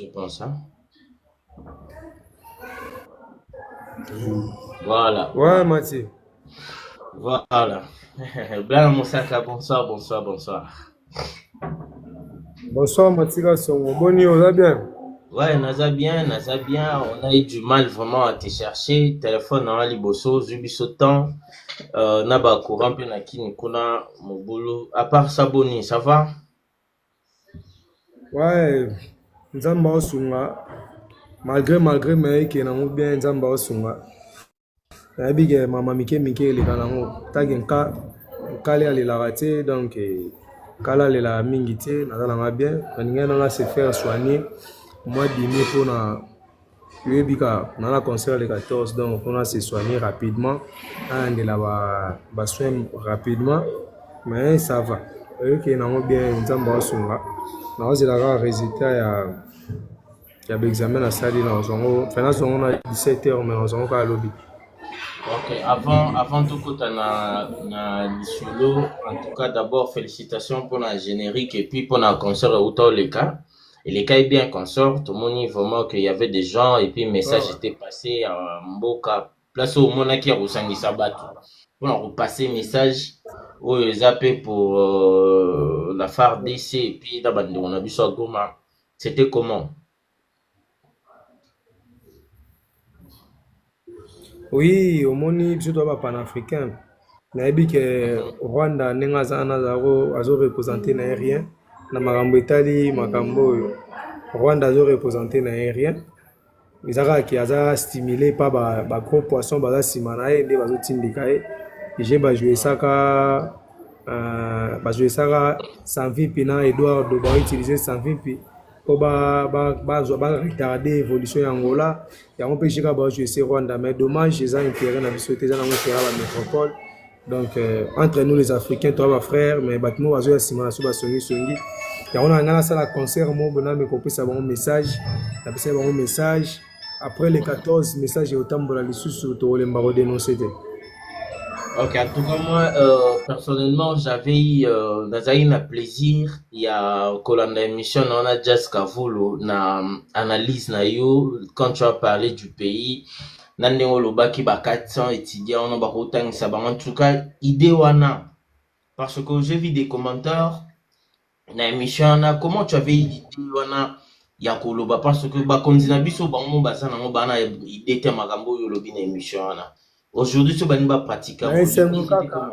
Je pense, hein. Voilà. Ouais, Mathieu. Voilà. Blanc Moussaka, bonsoir, bonsoir, bonsoir. Bonsoir, Mathieu Kassongo. Boni, oza bien? Ouais, naza bien, naza bien. On a eu du mal vraiment à te chercher. Téléphone na liboso, zubi so temps. Na ba courant pe na kini kuna mobulu. À part ça, boni, ça va? Ouais, Nzambe aosunga. Malgré mais eke nango bien, Nzambe aosunga. Nayebi ke mama mike mike eleka nango. Take nka nkale alelaka te, donc kala alelaka mingi te, naza nanga bien. Nalingai nanga se faire soigner. Moi dimi mpona yoyebi ka na na concert le 14, donc mpona se soigner rapidement, nalandela ba soins rapidement, mais ça va. Oyoki nango bien, Nzambe aosunga. Naozela kaka résultat ya baexamen nasali, nazwango, enfin nazwango na 17 heures, mais nazwango kaka lobi. Ok, avant tout kota na lisolo, en tout cas d'abord félicitations pour la générique et puis pour la concert euta oleka. Et les cas est bien concert, tout le monde vraiment qu'il y avait des gens et puis message était passé à mboka place au monde qui a kosangisa bato. Pour repasser message oyo eza pe pour la FARDC et puis na bandeko na biso ya Goma. C'était comment? Oui, omoni biso toza ba panafricain. Nayebi ke Rwanda ndenge aza wana azo représenter na ye rien na makambo etali makambo oyo. Rwanda azo représenter na ye rien. Eza kaka ke aza stimulé pa ba gros poisson baza nsima na ye nde bazotindika ye. Je bajoyesaka Savimbi na Eduardo, bautiliser Savimbi mpo bazwa ba retarder évolution ya Angola. Yango mpe jeka bajoyese Rwanda, mais dommage eza intérêt na biso te, eza nango intérêt ya ba métropole. Donc entre nous les Africains, toza ba frères, mais bato moko bazoya nsima na so basongisongi. Yango na ngai nasala concert moko boname kopesa bango message, napesaki bango message. Après le 14, message eotambola lisusu, tokolemba kodénoncer te. Ok, en tout cas, moi, personnellement, j'avais eu, nazali na plaisir ya kolanda émission na wana Jazz Kavulu na analyse na yo quand tu as parlé du pays, na ndenge olobaki ba 400 étudiants wana bakotangisa bango. En tout cas, idée wana, parce que j'ai vu des commentaires na émission wana, comment tu avais eu l'idée wana ya koloba, parce que bakonzi na biso bango baza nango bana idée te makambo oyo olobi na émission wana. Aujourd'hui, so balingi bapratique Na esengo kaka,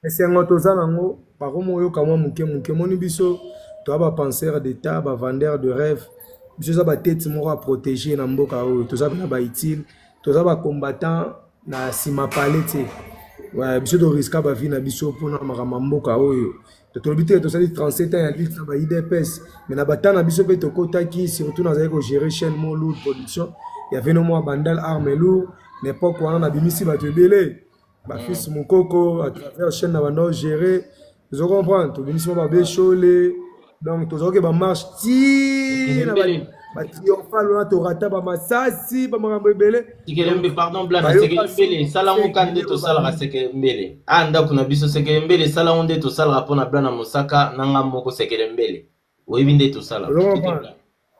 esengo toza nango, bakomi oyoka mwa moke moke. Omoni biso toza bapenseur d'état, bavendeur de rêve. Biso eza batete moko ya protégé na mboka oyo, toza mpena bautile, toza bacombattant na nsima pale te. Ouais, biso toriska bavie na biso mpona makambo ya mboka oyo. Tolobi te tosali 37 ans ya lutte na ba UDPS, mais na bata na biso mpe tokotaki, surtout nazali kogérer chaîne mo lourde production ya veno mwa bandal arme lourd. Na époque wana nabimisi bato ebele, bafils mokoko à travers chaîne na banda ogérer, ozo comprendre, tobimisi mwa babeshole. Donc tozalaki bamarche ti na batriomphal wana, torata bamasasi, bamakambo ebele. Sekelembele, pardon Blana, Sekelembele esalango ka nde tosalaka Sekelembele. A ndako na biso Sekelembele esalango nde tosalaka mpona Blana Mosaka na nga moko Sekelembele. Oyebi nde tosalaka.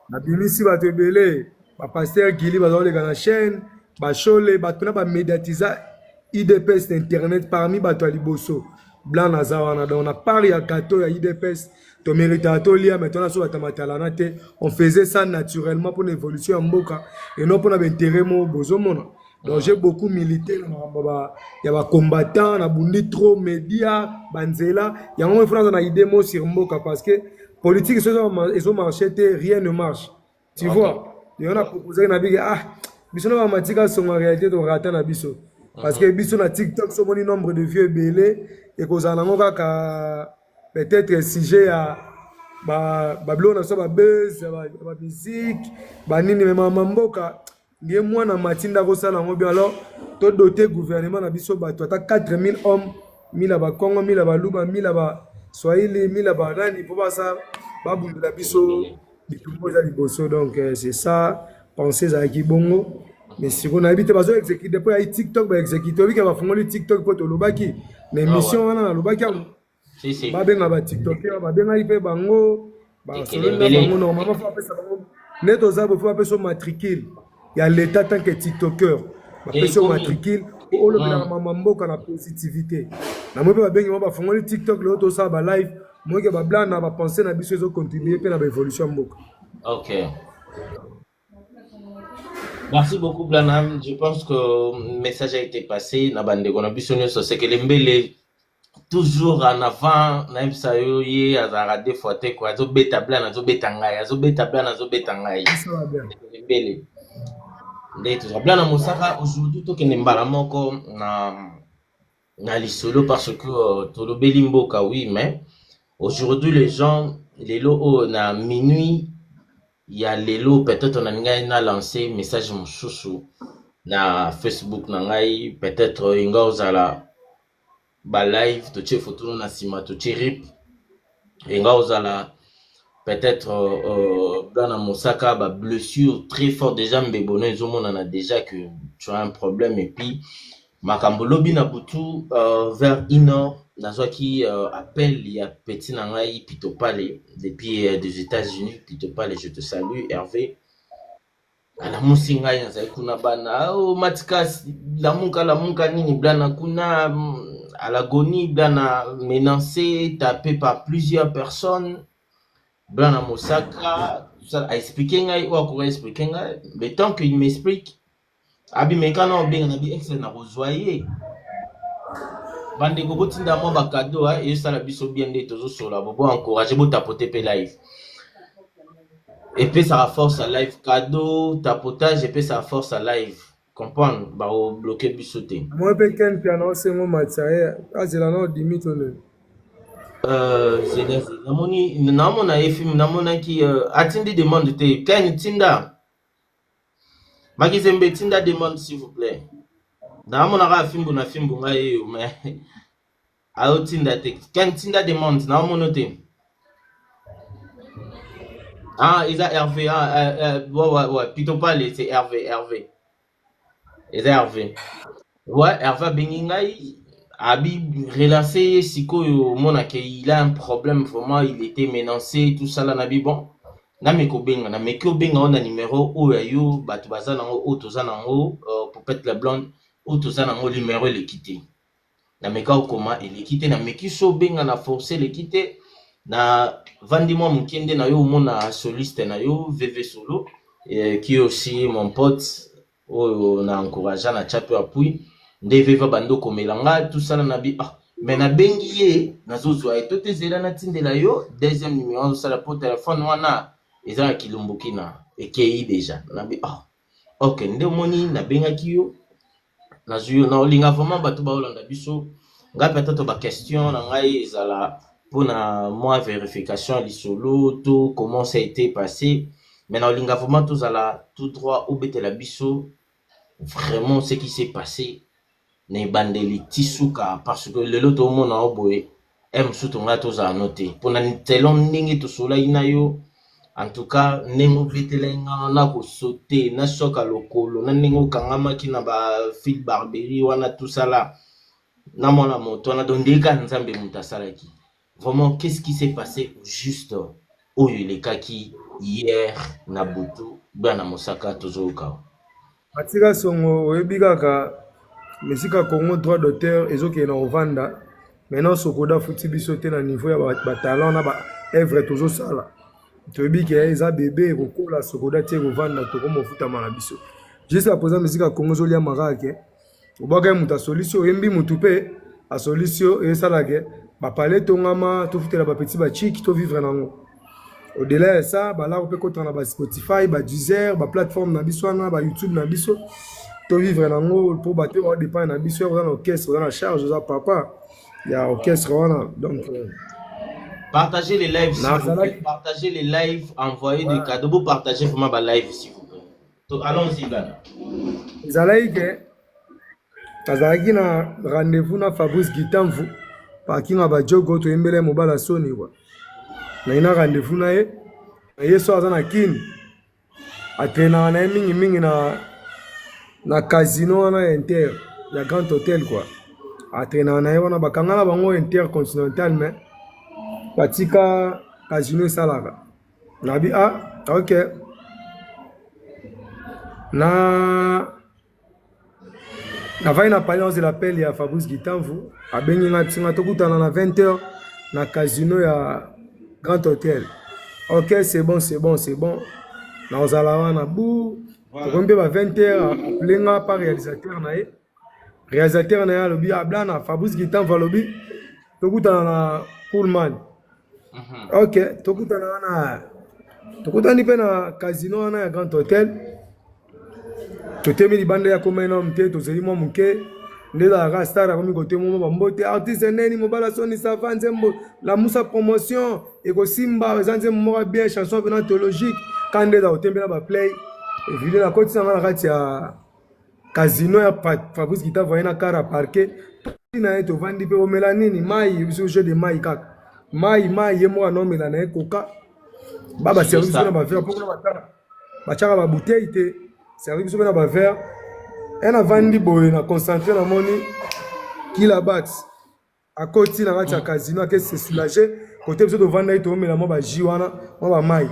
Nabimisi bato ebele, bapasteur Gili bazoleka na chaîne, bashole, bato na bamédiatisa UDPS na internet parmi bato ya liboso. Blanc naza wana, donc na part ya gâteau ya UDPS toméritaka tolia, mais tona so bato matalana te. On faisait ça naturellement mpona évolution ya mboka et non mpona baintérêt moko bozomona. Donc j'ai beaucoup milité na makambo ya bacombattant, nabundi trop média banzela yango. Il faut naza na idée mo sur mboka, parce que politique soki ezomarche te, rien ne marche, tu vois. Yango na proposaki na biki, ah, biso na bamatika songo, en réalité torata na biso, parce que biso na TikTok so omoni nombre de vues ebele, ekozala nango kaka peut-être sujet ya babiloko na biso, babuzz ya bamusique banini, me mama mboka nge mwana matinda akosala yango bien. Alors todote gouvernement na biso bato ata 4000 hommes, 1000 ya bakongo, 1000 ya baluba, 1000 ya baswahili, 1000 ya banani, mpo basa babundela biso bitumba eza liboso. Donc c'est ça, pensée ezalaki bongo, mais sikoyo nayebi te bazo exécute mpo ya TikTok baexécute. Oyebike bafungoli TikTok mpo tolobaki na émission wana, nalobaki yango, babenga batiktoker, babengaki mpe bango, basololi na bango. Normalement faut bapesa bango. Nde toza boye, faut bapesa yo matricule ya l'État tant que tiktoker. Bapesi yo Ekomi. matricule po olobelaka mama mboka na positivité. Na moi mpe babengi mwa bafongoli TikTok lelo tosala ba live, moke bablan na bapense na biso ezocontribue mpe na baévolution ya mboka. Ok. Merci beaucoup, Blanam. Je pense que le message a été passé. Na bandeko na biso nyonso sekele mbele toujours en avant. Nayebisa yo ye azalaka deux fois te quoi. Azobeta Blan, azobeta ngai, azobeta Blan, azobeta ngai. Esala bien. Sekele mbele. Nde tozwa Blana Mosaka aujourd'hui, tokende mbala moko na lisolo parce que tolobeli mboka, oui, mais aujourd'hui les gens, lelo oyo na minuit ya lelo, peut-être na ngai na lancer message mosusu na Facebook na ngai, peut-être inga ozala ba live, totie photo na nsima, totie rip, enga ozala peut-être Blana Mosaka, ba blessure très fort déjà, mbebo no ezomonana déjà que tu as un problème. Et puis makambo lobi na butu, vers 1 heure, nazwaki appel ya petit na ngai Pitopale depuis des États-Unis. Pitopale, je te salue. Hervé alamusi ngai, nazali kuna, bana oh, Matikas, lamuka, lamuka, nini, Blana kuna à l'agonie, Blana menacé, tapé par plusieurs personnes. Blana Mosaka, tout ça, a expliqué ngai oyo akoka expliqué ngai. Le temps qu'il m'explique, abimeka na obenga na bi ex na kozwa ye. Bandeko, botinda mwa bacadeaux, ezosala biso bien nde tozosola. Bobo encourage, botapote mpe live, epesaka force à live. Cadeau, tapotage epesaka force à live, comprendre, bakobloquer biso te. Moi mpe Ken mpe ana osengo matisa ye azela na odimi to nini. Zela, zela, namoni, namona ye film, namonaki atindi demande te. Ken, tinda. Makizembe, tinda demande, s'il vous plaît. Namonaka fimbu na fimbu ngai eyo, mais aotinda te. Ken, tinda demande, naomona te. Ah, eza Hervé. Ah, ouais. Pitopale, c'est Hervé, Hervé, eza Hervé, ouais. Hervé abengi ngai, abi relancer ye sikoyo, omonake il a un problème vraiment, il était menacé, tout ça là. Nabi bon, nameki obenga, nameki obenga oyo na numéro oyo ya yo, bato baza nango, oyo toza nango, Popette la Blonde, oyo toza nango, numéro eleki te. Nameka okoma, eleki te. Nameki so obenga na force, eleki te. Na vandi mwa moke nde na yo omona soliste na yo VV Solo, qui est aussi mon pote, oyo na encouragea na tia mpe appui. Nde VV bandi okomela nga tosala na bi. Ah, mais nabengi ye, nazozwa ye to te. Zela, natindela yo deuxième numéro, azosala po telefone wana eza na kilumbukina, ekei déjà. Nabi ah, ok, nde omoni nabengaki yo, nazwi yo. Na olinga vraiment bato baolanda biso, ngai peut-être baquestion na ngai ezala mpona mwa vérification ya lisolo to comment ça a été passé, mais na olinga vraiment tozala tout droit, obetela biso vraiment ce qui s'est passé na ebandeli ti suka, parce que lelo tomona o boye e mosusu tongai tozala no te mpona selon ndenge tosolaki na yo. En tout cas, ndenge obetelaki nga na kosote na soka lokolo na ndenge okangamaki na bafil barberi wana, tosala na mwana moto wana, donc ndenge kaka Nzambe moto asalaki. Vraiment, qu'est-ce qui s'est passé au juste, oyo elekaki hier na butu, Bana Mosaka, tozoyoka? Atika songo, oyebi kaka mesika Congo, droit d'auteur ezokende na kovanda. Maintenant Sokoda futi biso te na niveau ya batalent na baœuvre tozosala. Toyebi ke eza bebe ekokola, Sokoda tie kovanda, tokomofutama na biso. Jusqu'à présent musique ya Congo ezoliama kaka ke obwaka ye moto asolisi, oyembi motu mpe asolisi yo, esalaka bapale etongama, tofutela bapeti bachiki, tovivre nango. Au-delà ya ça, balako mpe kotanga na baSpotify, baDeezer, baplateforme na biso wana, baYouTube na biso, tovivre nango mpo bato oyo badépendre na biso. Oza na orchestre, oza na charge, oza papa ya orchestre wana, donc Partagez les lives, s'il vous plaît. Partagez les lives, envoyez des cadeaux. Vous partagez vraiment ba live, s'il vous plaît. Donc, allons-y, Bana. Ezalaki ke nazalaki na rendez-vous na Fabrice Gitamvu, parking ya bajogo, toyembela ye mobala soni kwa. Naye na rendez-vous na ye, na ye so aza na Kini, atraînaka na ye mingimingi na casino wana ya Inter, ya Grand Hotel quoi. Atraînaka na ye wana, bakanga na bango Intercontinental, mais batika casino esalaka. Nabi ah, ok. Na navandi na palais, naozela appel ya Fabrice Gitamvu. Abengi nga, bisinga tokutana na 20 heures na casino ya Grand Hôtel. Ok, c'est bon, c'est bon, c'est bon, naozala wana. Bu tokomi mpe ba 20 heures, apele nga par réalisateur na ye. Réalisateur na ye alobi: "Ablana, Fabrice Gitamvu alobi tokutana na Pullman." Ok, tokutana wana. Tokutani mpe na casino wana ya Grand Hôtel. Totemi libanda ya koma ena te, tozeli mwa moke. Nde ezalaka, star akomi kote mwa bambote. Artiste neni mobala soni sava, nzembo Lamusa promotion ekosimba, eza nzembo moko bien, chanson mpena théologique. Ka nde eza kotembela baplay video, nakotisa nga na kati ya casino ya Fabrice Kitavo aye na car ya parquet na ye. Tovandi mpe, omela nini? Mai, biso jeu de mai kaka, mai, mai. Ye moko anomela na ye koka ba baservi biso na baverre, mpo kuna batala batiaka babouteille te. Servi biso mpe na baverre. E navandi boye na concentré, namoni Kila Bax akoti na kati ya casino, ake se soulager kote biso tovandaki, toomela mwa bajus wana, mwa bamai.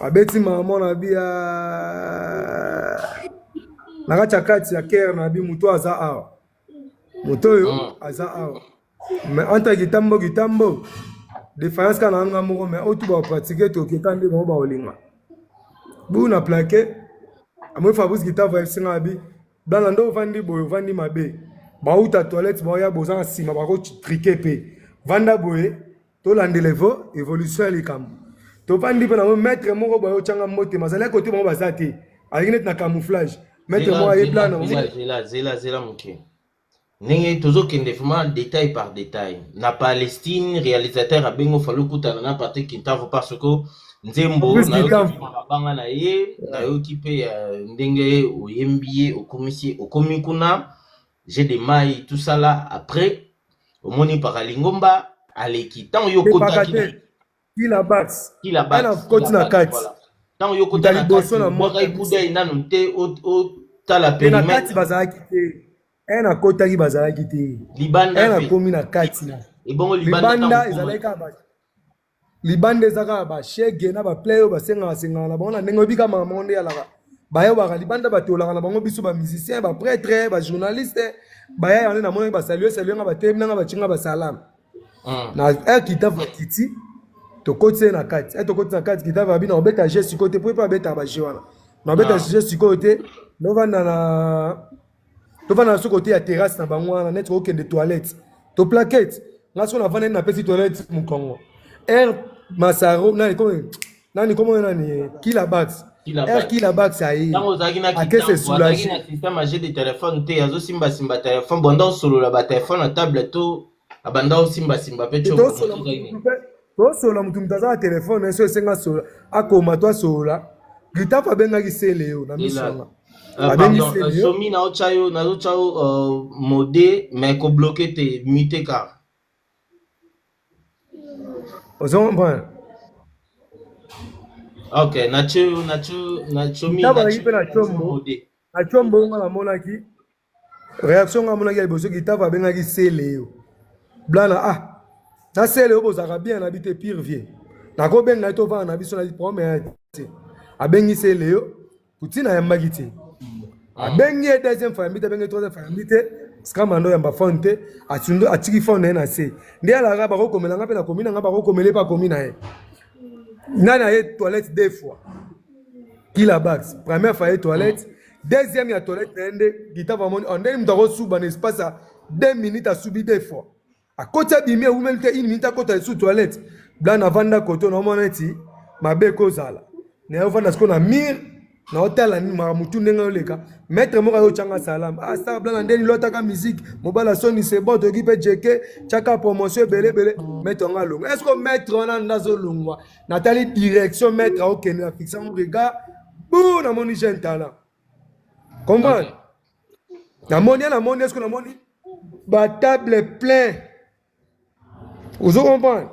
Abeti mama na bi na kati ya kati ya kere na bi, moto aza awa, moto oyo aza awa. Mais entre kitambo kitambo défaillance kaka na nga moko, mais oyo tu bapratiquer, tokeka nde bango baolinga bu na plaqué. Amoi Fabrice Kitavo ayebisinga abi: "Blana, nde ovandi boye, ovandi mabe. Bauta toilette, baoya, boza na nsima, bakotrike mpe. Vanda boye, tolandela évolution ya likambo." Tovandi mpe nango. Maître moko boye otyanga motema, azali kote, bango baza te, azalaki neti na camouflage. Maître moko aye: "Blana." Zela, zela, zela moke. Ndenge tozokende vraiment détail par détail. Na Palestine, réalisateur abengo fali okutana na Patrick Kintavo parce que nzembo nayoki mabanga na ye, nayoki mpe ndenge oyembi ye, okomisi, okomi kuna jeu de mai, tout ça là. Après omoni paka lingomba aleki. Ntango yo okotaki Kila Bax. Kila Bax. Koti na kati. Ntango yo okota na kati, bwakaki kudai nanu te, otala périmètre. Na kati bazalaki te. E nakotaki, bazalaki te. Libanda? E nakomi na kati na Ebongo? Libanda ezalaki kaka, libanda eza kaka bashege na baplay oyo basengaka sengaka na bango na ndenge oyebika makambo nde yalaka. Bayebaka libanda, batolaka na bango. Biso bamusicien, baprêtre, bajournaliste, baya yango. Namonaki basalue salue nga, batelemi nanga, batinga basalama na air. Kitava kiti, tokoti ye na kati. E tokoti na kati, Kitava abi: "Na obeta jeu sikoyo te," po epe abetaka bajeu wana. "Na obeta jeu sikoyo te, novanda na tovanda na so kote ya terrasse na bango wana, neti kokende toilette to plaquette. Nga so navandani, napesi toilette mokongo." Air Masaro nani komo nani komo nani, Kila Bax. Air Kila Bax aye. Ntango ozalaki na akese soulage. Na système ya jeu de téléphone te, azosimbasimba téléphone, banda osolola batelefone na table to abanda osimbasimba mpe. Tosolola, motu moto aza na telefone, so esenga solola, akoma to asolola. Gitaf abengaki sele yo na miso anga. Abengi sele yo. Somi, naotya yo, nazotya yo mode, mais kobloquer te, mute kaka. Ozo comprendre? Ok, natie yo, natie natiomi. Ntango mpe na Tshombo, na Tshombo nga namonaki réaction, nga amonaki ya liboso, Gitave abengaki sele yo: "Blana, ah, na sele oyo bozalaka bien na bi te, pire vie nakobenga ye, tovanda na biso na problème ya te." Abengi sele yo, putina ayambaki te. Abengi ye deuxième fois, yambi te. Abengi ye troisième fois, yambi te. Skama ndo oyamba phone te, atiki phone na ye na se. Nde alaka, bakokomela nga mpe nakomi na nga, bakokomela ye mpe akomi na ye. Nani aye toilette deux fois? Kila Bax. Première fois aye toilette, deuxième ya toilette na ye nde Gitave amoni oh, ndenge moto akosuba na espace ya 2 minutes, asubi deux fois. Akoti, abimi, ewumeli te, une minute, akota lisusu toilette. Bla navanda koto, naomona neti mabe ekozala. Naye ovanda sikoyo na mire, naotala nini makambo tu ndenge oleka. Maître moko ayo otyanga salam: "Ah, star Blana, ndeni lotaka musique mobala soni, c'est bon, toyoki mpe jeke tiaka promotion ebele ebele." Maître yango alongwa. Est ce que maître wana nde azolongwa, natali direction maître aokende, na fixe yango regard bu, namoni jeune talent, comprendre. Namoni ye, namoni, est ce que namoni batable plein, ozo comprendre?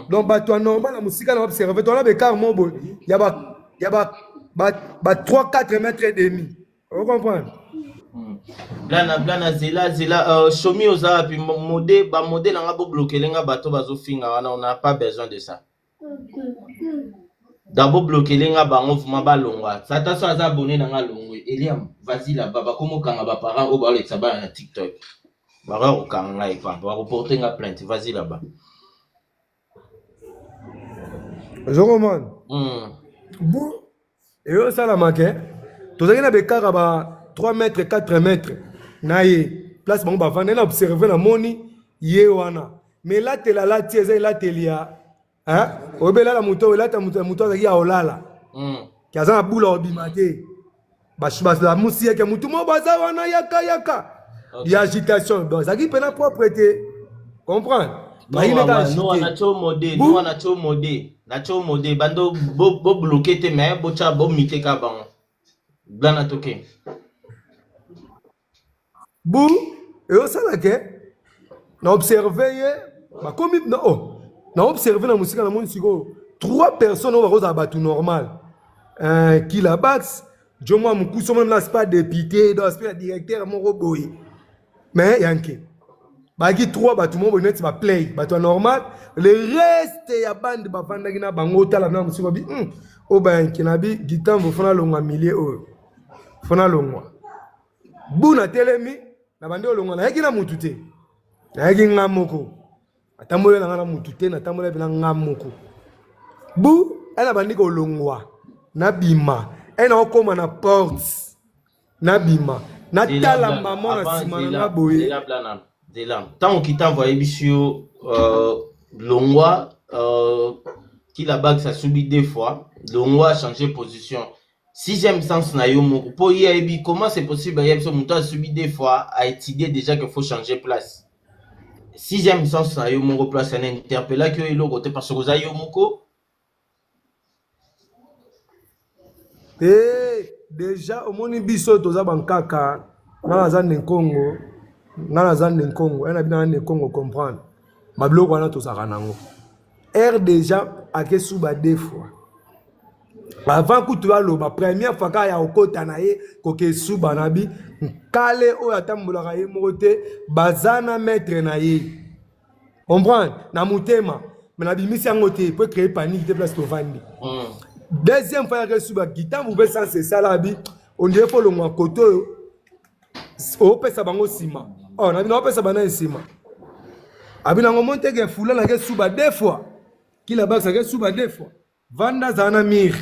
Donc bato ya normal na mosika na observe, tona baécart mo boye ya ba 3 4 mètres et demi, o comprendre? Blana, Blana, zela, zela. Shomi, oza wapi? Mode bamode na nga, boblokele nga bato bazofinga wana, on n'a pas besoin de ça. D'abord bloquer nga bango vraiment balongwa. Sata so aza abonné na nga longwe. Eliam, vas-y là-bas, bakomo kanga ba parents oyo baolekisa bana na TikTok. Bakoya kokanga ngai pamba, bakoporte nga plainte, vas-y là-bas. Ozokomona bu eyosalama ke tozalaki na bekaka ba 3 mètre 4 mètre na ye place bango bavanda, na observe, namoni ye wana, mais elateli alati eza elateli ya oyebi elala moto, elata moto, moto azalaki ya olala ke aza na bula obima te. Bamusi yeke motu moko baza wana, yaka yaka ya agitation. Donc ezalaki mpena propre te, comprendre? Nacho mode, nacho mode bando bobloquer te, mais botya bomite ka bango blana toke. Bu eyosala ke na observe ye, bakomi na, oh, na observe na mosika, namoni sikoyo trois personnes oyo bakozala bato normal, Kila Bax, jo mwa mokusu omona na spa député, donc aspect ya directeur moko boye, mais yanke bayaki trois bato moko boye neti baplay bato ya normal. Le reste ya bande bavandaki na bango, otala na mosika bi oyo bayanke na bi gitambo fona longwa milieu oyo, fona longwa. Bu natelemi na bandi olongwa, nayaki na mutu te, nayaki nga moko, natamboli na nga na mutu te, natamboli mpe na nga moko. Bu e na bandi kolongwa, nabima, e na okóma na porte, nabima, natala mama na nsima na nga boye. Ntango Kitambo ayebisi yo longwa, Kila Bax asubi deux fois, longwa, changer position, sixième sens na yo moko, mpo ye ayebi comment c'est possible. Ayebi so moto asubi deux fois, aétudier déjà que faut changer place. Sixième sens na yo moko, place ana interpellaki yo eloko te, parce que oza yo moko. Te, déjà omoni biso toza bankaka. Nga naza nde nkongo, nga naza nde nkongo, na bino nde nkongo, comprendre babiloko wana tozalaka nango. Aire déjà ake suba deux fois avant kutu aloba première fois kaka ya kokota na ye koke suba na bi nkale oyo atambolaka ye moko te, baza na maître na ye, comprendre na motema, me nabimisi yango te po créer panique te place tovandi. Deuxième fois yake suba, gitambu mpe sens esala bi on dirait fo longwa kote oyo opesa bango nsima. Oh, na bino opesa bana nsima, abi nango mo teke fula nake suba deux fois, Kila Bakisa ake suba deux fois. Vanda, azala na mire,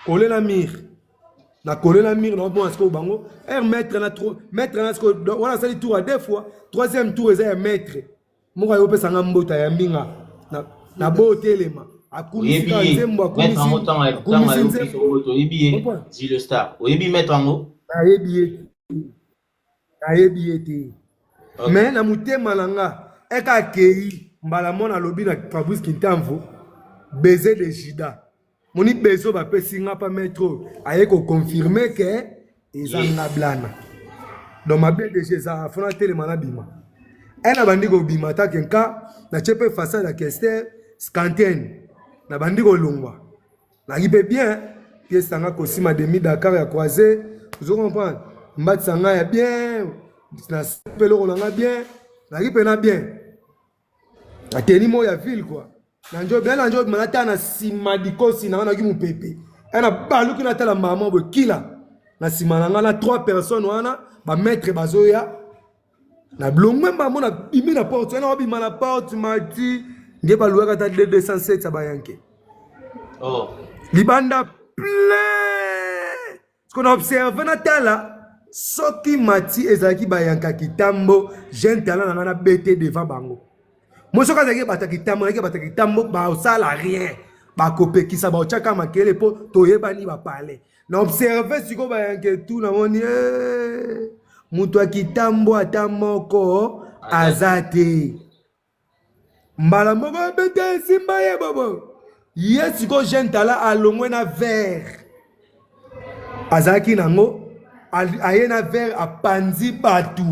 kole na mire, na kole na mire, naomona sikoyo bango r maître na maître na sikoyo wana asali tour ya deux fois. Troisième tour eza ya maître moko aye opesanga mbota ya mbinga na bo otelema, akumisi kaka nzembo, akumisi nzembo. Oyebi ye, Zilo Star, oyebi maître yango? Nayebi ye, nayebi ye te, mais na motema na nga eka akei mbala mona alobi na Fabrice Kintamvo baiser de Judas. Moni bezo bapesi nga pa maître oyo aye koconfirmer ke eza nga blana. Donc mabe deja eza, fona telema, nabima. E na bandi kobima take nka natie mpe façade ya Kester Scanten, na bandi kolongwa, naki mpe bien pièce nanga kosima demi Dakar ya croisé, ozo comprendre, mbatisa nga ya bien na mpe eloko na nga bien, naki mpe na bien ateni moko ya ville quoi. Na njo bien, na njo bima, natala na nsima likosi na nga, naki mopepe e na baluki, natala mama boye, kila na nsima na nga na trois personnes wana, bamaître bazoya na blongwe mbambo. Na bimi na porte wana, obima na porte mati nde baluwaka ata 207 ya bayanke. Oh. Libanda plein ce na observe, natala soki mati ezalaki bayanka kitambo, jeune talent na nga na bete devant bango. Mo soki azalaki bato ya kitambo, azalaki bato ya kitambo, basala rien, bakopekisa, baotiaka makele mpo toyebani bapale. Na observe sikoyo bayanke tu, namoni moto ya kitambo ata moko aza te. Mbala moko abete esimba ye bobo ye sikoyo jeune tala alongwe na verre azalaki nango, aye na verre, apanzi bato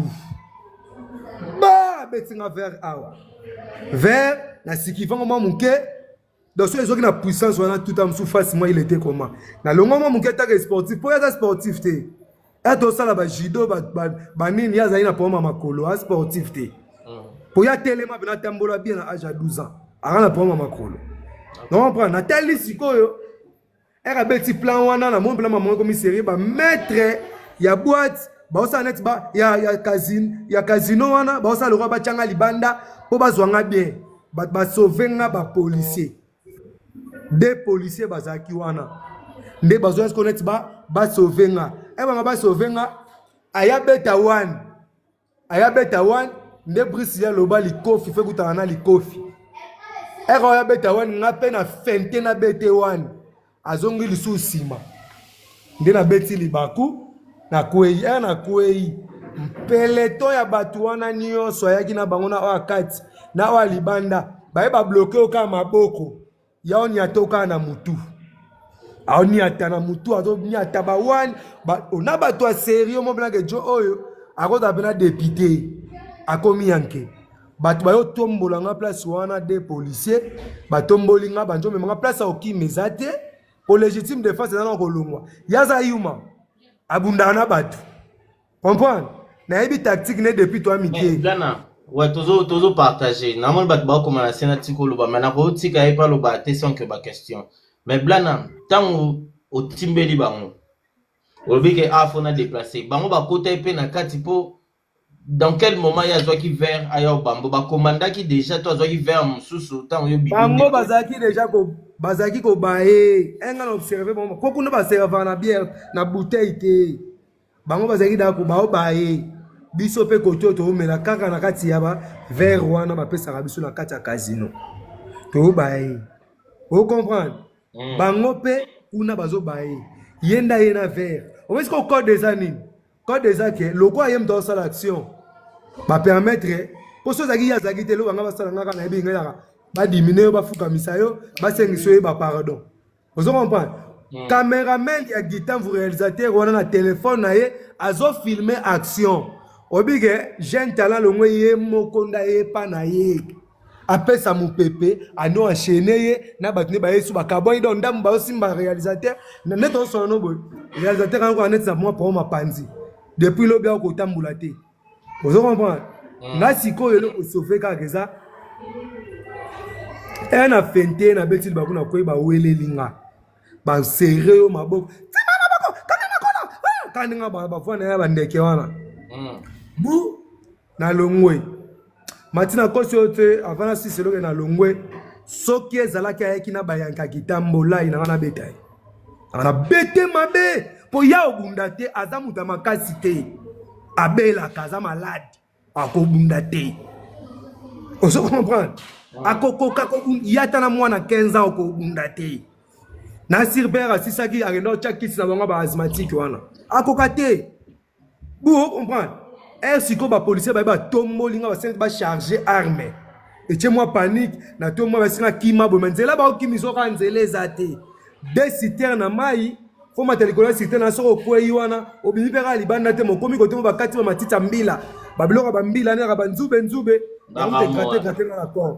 ba abetinga verre awa, verre na sikivango mwa moke. Donc soki ezwaki na puissance wana tuta mosusu face moi il était comment? Nalongwa mwa moke taka sportif, mpo ye aza sportif te, ye tosala bajudo banini, ye azali na problème ya makolo, aza sportif te, mpo ye atelema mpe natambola bien na age ya 12 ans, aka na problème ya makolo. Donc comprendre, natali sikoyo. Ere abeti plan wana na moni plan maman ekomi sérieux ba maître ya boîte baosala neti ba ya ya casino ya casino wana baosala lokola batya nga libanda mpo bazwa nga bien bato basauve nga ba policier deux policiers bazalaki wana nde bazwa siko neti ba basauve nga ebanga basauve nga aya beta wana aya beta wan nde brice ye aloba likofi fe kutana na likofi ere oyo abeta wan nga mpe na fente na bete wan azongi lisusu nsima nde nabeti libaku nakwei ere nakwei mpeleton ya bato wana nyonso ayaki na bango na oyo akati na oyo libanda baye babloke oyo kaka maboko ya oniata kaka na mutu aoniata na mutu azoniata bawani ba, na bato ya serio mobenake jo oyo akozala mpena depute akomi yanke bato bayotombola nga place wana de policier batomboli nga banjo mema nga place ya okima eza te po légitime défense eza na kolongwa ye aza yuma abundaka na bato comprendre nayebi tactique ne depuis toi mike Blana ouais tozo tozo partager namoni bato bakoma na se na tika oloba mais nakotika ye mpe aloba te sans que ba question mais Blana ntango otimbeli bango olobi ke ah faut na déplacer bango bakota ye mpe na kati mpo dans quel moment ye azwaki verre aya obambo bakomandaki déjà to azwaki verre mosusu ntango yo bango bazalaki déjà ko bazalaki kobaye enga na observe bango po kuna baservaka na bière na bouteille te bango bazalaki dako baobaye biso mpe kote oyo toomela kaka na kati ya ba verre wana bapesaka biso na kati ya casino tobaye ocomprendre bango mpe kuna bazobaye ye nda ye na verre omesi ko code eza nini code eza ke lokola ye moto azosala action bapermettre mpo so ozalaki ye azalaki te eloko yanga basala nga kaka nayebi ngai kaka badimine yo bafukamisa yo basengisa yo bapardon ozo comprendre cameraman ya gitanvu réalisateur wana na telefone na ye azofilme action oyebi ke jeune talent longwe ye moko nda ye epa na ye apesa mopepe ano enchaîne ye na bato nde baye su bakabwani donc ndambo bazosimba réalisateur nde tozosona no boye réalisateur yango kaka neti na mwa pao mapanzi depuis lobi ako kotambola te ozo comprendre nga sikoyo eloko sauve kaka eza e na fente nabeti libaku na kwei baweleli nga basere yo maboko tima maboko kanga makolo ah! kandi nga bavanda ya bandeke wana bu nalongwe mati nakosi oyo te avant nasisi eloko nalongwe soki ezalaki ayaki na bayankaki tambolai nanga nabeta ye nanga nabete mabe mpo ya obunda te aza moto ya makasi te abelaka aza malade akobunda te ozo comprendre akokoka ye ata na mwana 15 ans okobunda te na sirber asisaki akenda otya kisi na bango ba asthmatique wana akoka te bu ocomprendre ere sikoyo bapolisier baye batomboli nga basengi bacharge arme etie mwa panique na to mwa basinga kima boye ma nzela baokimisa oka nzela eza te de citerne na mai fo mata likolo ya citerne na soki okwei wana obimi mpe kaka libanda te mokomi kote mo bakati ba matiti ya mbila babiloko ya bambila naka banzube nzube yango te nga na corps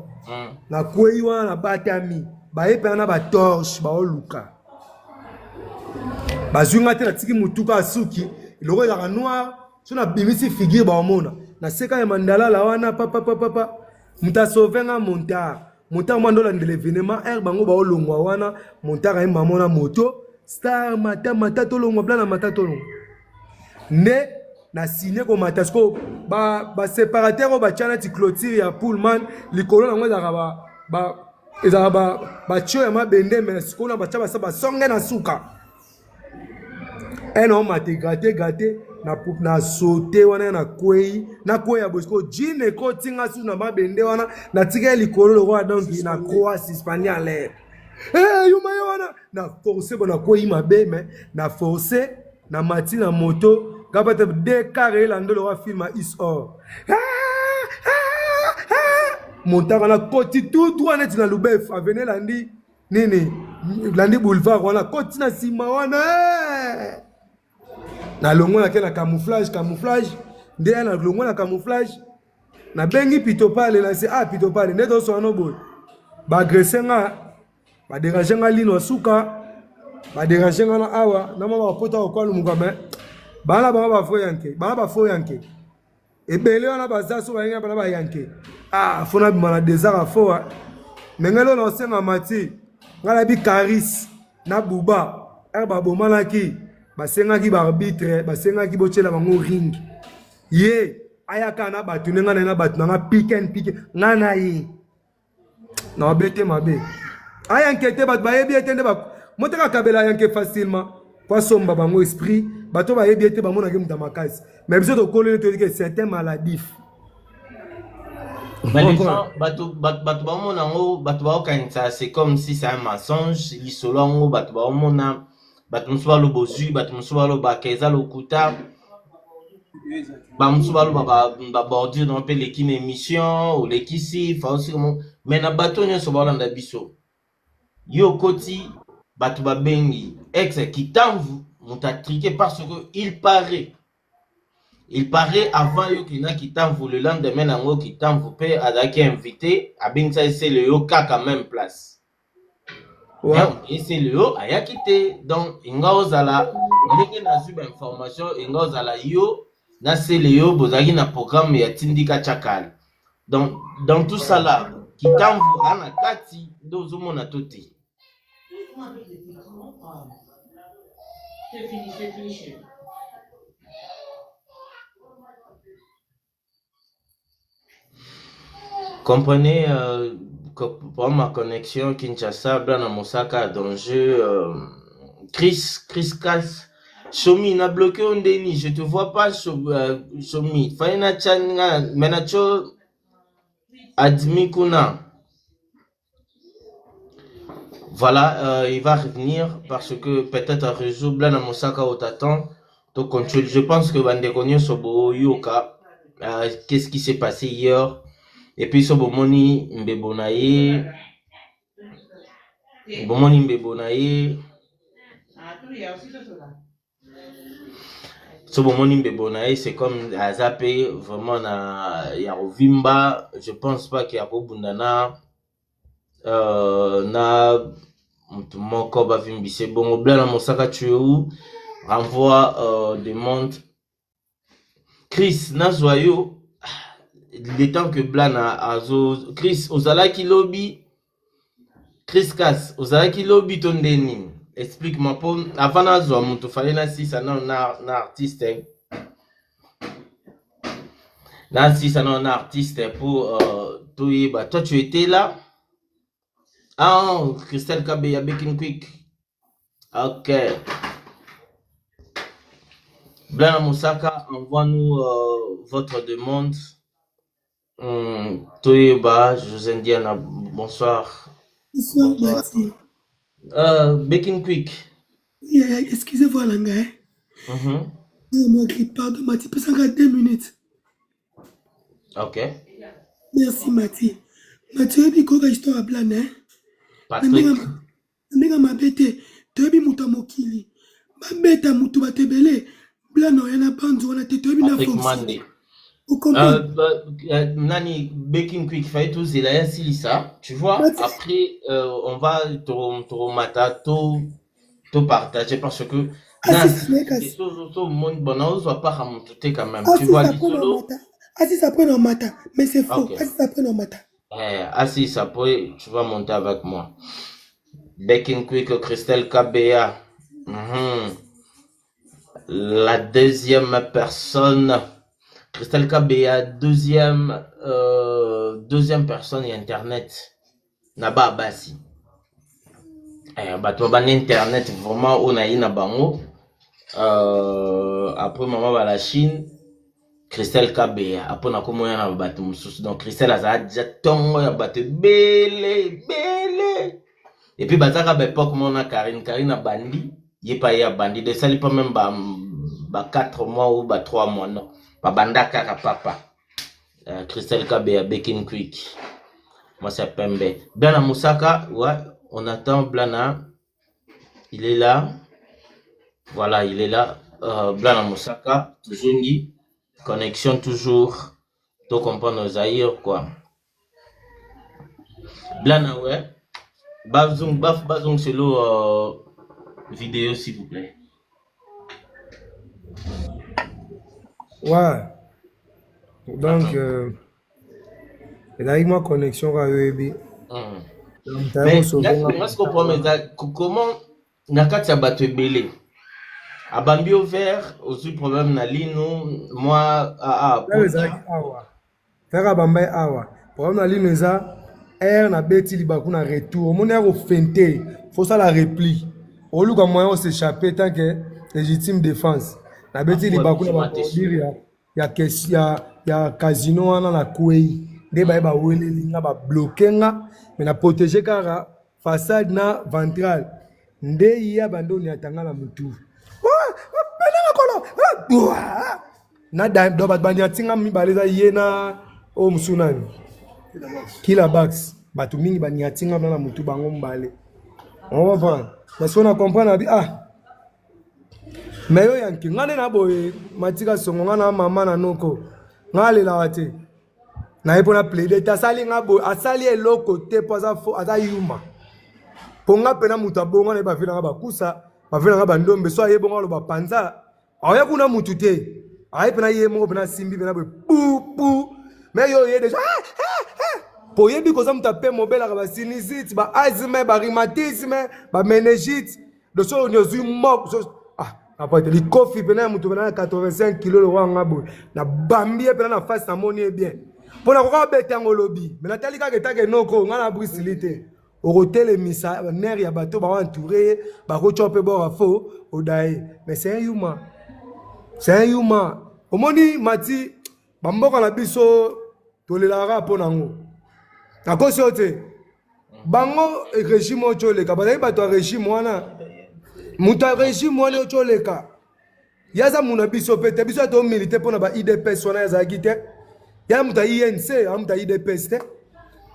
nakwei wana nabatami baye mpe na batorche baoluka bazwi nga te natiki motuka ya suki eloko ezalaka noir so nabimisi figure baomona naseka ya mandalala wana papapapapa moto asauve nga montard montard mwa ndolandela evenement aire bango baolongwa wana montard ayemba mona moto star mata mata tolongwa blana mata tolongwa nde na signe komata sikoyo baséparateur oyo batya neti clôture ya pullman likolo nango ezalaka ezalaka batio ya mabende me sikoyo na batya basa basonge na suka un homme ate grate grate na, na saute wana na kwei na kwei ya boye sikoyo jean ekoti nga susu na mabende wana natikali likolo lokola donc na croix suspendi en l'air hey, yuma ye wana na force bo nakwei mabe me na force na mati na moto gabata de car elanda lokola film ya is or montaka na koti tout droit neti na lubef avene elandi nini landi boulevard wana koti na nsima wana eh! nalongwa nake na camouflage camouflage nde ya nalongwa na camouflage nabengi pitopale na se ah pitopale nde toswana no boye baagrese nga baderange nga lino ya suka baderange nga na awa na mwa bapota kokwalumuka me bana bango bafo yanke bana bafo yanke ebele wana baza so bayenga bana bayanke ah fo nabima na desert afoa me ngai lona osenga mati ngai nayebi caris. na Bouba ere babomanaki, basengaki baarbitre, basengaki botyela bango ring. Ye ayaka na bato nde ngai na ye na bato na nga piken pike ngai na ye na mabe te mabe ayanke te bato bayebi ye te nde moteka akabela ayanke facilement po asomba bango esprit. Bato bayebi ye te, bamonaki moto ya makasi, mais biso tokoleli, toyebi ke c'est un maladif. Mais les gens, bato bato baomona yango, bato baokanisa c'est comme si c'est un mensonge. Lisolo yango bato baomona, bato mosusu baloba ozwi, bato mosusu balobaka eza lokuta, bamosusu baloba babordure na mpe eleki na émission, olekisi faosi. Mais na bato nyonso baolanda biso, yo okoti, bato babengi ex Kitamvu moto atriqué, parce que il paraît avant yo kenda Kitamvu, le lendemain nango Kitamvu mpe azalaki invité, abengisa esele yo kaka même place. Esele yo ayaki te. Donc inga ozala ndenge nazwi bainformation, inga ozala yo na sele yo bozalaki na programme ya tindika tiakala. Donc dans tout ça là, Kitamvu aa na kati nde ozomona to te. C'est fini, c'est fini, chérie. Comprenez, pour ma connexion Kinshasa, Blana Mosaka, danger. Chris, Chris Cass. Shomi, na bloqué Ondeni, je te vois pas, Shomi. Faina Changa, Menacho, Admi Kuna. Voilà, il va revenir parce que peut-être un réseau, Blana Mosaka au t'attend. Donc, je pense que bandeko nyonso boyoka, qu'est-ce qui s'est passé hier? Et puis, so bomoni mbebo na ye, bomoni mbebo na ye, so bomoni mbebo na ye, c'est comme aza mpe vraiment na ya kovimba. Je pense pas ke akobunda na motu moko bavimbise bongo. Blana Mosaka, tu es où? Renvoie demande. Chris, nazwa yo le temps que Blana azo. Chris, ozalaki lobi? Chris Cas, ozalaki lobi to nde nini? Explique-moi mpo avant nazwa moto fale nasisa nano na artiste, nasisa nano na artiste pour toyeba. Toi, tu étais là? Ah, Christelle Kabeya, Baking Quick. Ok, Blana Mosaka, envoie-nous votre demande. Toyeba. José Ndiana, bonsoir. Bonsoir. Bonsoir. Mathieu. Baking Quick. Yeah, excusez-moi la hein. Moi, grippe, pardon Mathieu, pesa 2 minutes. Ok. Merci Mathieu. Mathieu, oyebi koyoka histoire ya Blana, hein? Patrick. Ndenge mabe te, toyebi moto ya mokili babeta motu, bato ebele, Blana oya na banzu wana te, toyebi na Patrick fonction. Mande. Ocomprendre? Bah, Nani, Baking Quick, fallait tous la ça, tu vois. Mathieu. Après, on va to to to partager parce que Assis na ye kasi. So monde bon, on va pas remonter quand même. Tu vois Assis après na lisolo. mata. Assis après na mata, mais c'est faux. Ok. Assis après na mata. Eh, assis après, tu vas monter avec moi. Baking Quick, Christelle KBA. La deuxième personne, Christelle KBA, deuxième personne ya internet. Na ba basi. Eh, bato ba internet vraiment on a na bango. Après maman ba la Chine, Christelle KBA, après na komoya na bato mosusu. Donc Christelle azala déjà tongo ya bato ebele ebele. Et puis bazaka ba époque mona Karine, Karine abandi, ye pa ye abandi, de sali pas même ba 4 mois ou ba 3 mois, non. Ba banda kaka papa. Christelle Kabeya, Baking Quick. Moi c'est Pembe. Blana Moussaka, ouais, on attend Blana. Il est là. Voilà, il est là. Blana Moussaka, Tuzungi. Connexion toujours. To comprendre Zaïre, quoi. Blana, ouais. Bazung, baf, bazung, c'est l'eau vidéo, s'il vous plaît. Ouais. Donc, Attends. Ezalaki mwa connexion kaka, oyebi. Donc, Mais tayaki là, kosauve nga. moi, ce qu'on peut me dire, comment Na kati ya bato ebele abambi yo verre, ozwi problème na lino mwa ah, ezalaki awa verre abamba ye awa, problème na lino eza aire nabeti libaku na retour, omoni ya kofente, fosala repli, oluka moyen os'échapper tant que légitime défense. Nabeti libaku na babordure ya casino wana, na kwei nde baye baweleli nga, babloquer nga, mais na protéger kaka façade na ventrale. Nde ya bande oniata nga na motu pene makolo na do bato baniati nga mibale, eza ye na oyo mosu nani, Kila Bax. Bato mingi baniati nga na motu, bango mibale, on comprendre. Mais so na comprendre abi ah, mais yo yanke nga nde na boye matika songo nga na mama na noko nga alelaka te na ye mpona plaider te. Asali nga boye, asali eloko te mpo aza fo, aza yuma. Mpo nga mpena moto abonga na ye, bavi nanga bakusa, bavi nanga bandombe, so aye bongo aloba panza aoya kuna mutu te, aye mpena ye moko mpena asimbi mpena boye pu pu. Mais yo oye déjà ah, ah, ah. Po oyebi koza moto ape mobelaka basinusite, baasthme, barhumatisme, baméningite, do so oni ozwi moko so ah apate likofi mpena ya moto mpena ya 85 kilo lokwa nga boye, nabambi ye mpena na face, namoni ye bien mpo nakoka obeta yango olobi. Mais natali kaka etake noko nga na brisili te, okotelemisa nerf ya bato baoentouré ye, bakotya mpe bora fo oda ye. Mais c'est un yuma, c'est un yuma. Omoni mati bamboka na biso tolelaka mpo nango, nakosi yo te. Bango régime oyo tioleka, bazali bato ya régime wana, moto ya régime wana oyo tioleka, ye aza muna biso mpe te. Biso tomilite mpona ba UDPS wana, azalaki te ya moto ya UNC, ya moto ya UDPS te.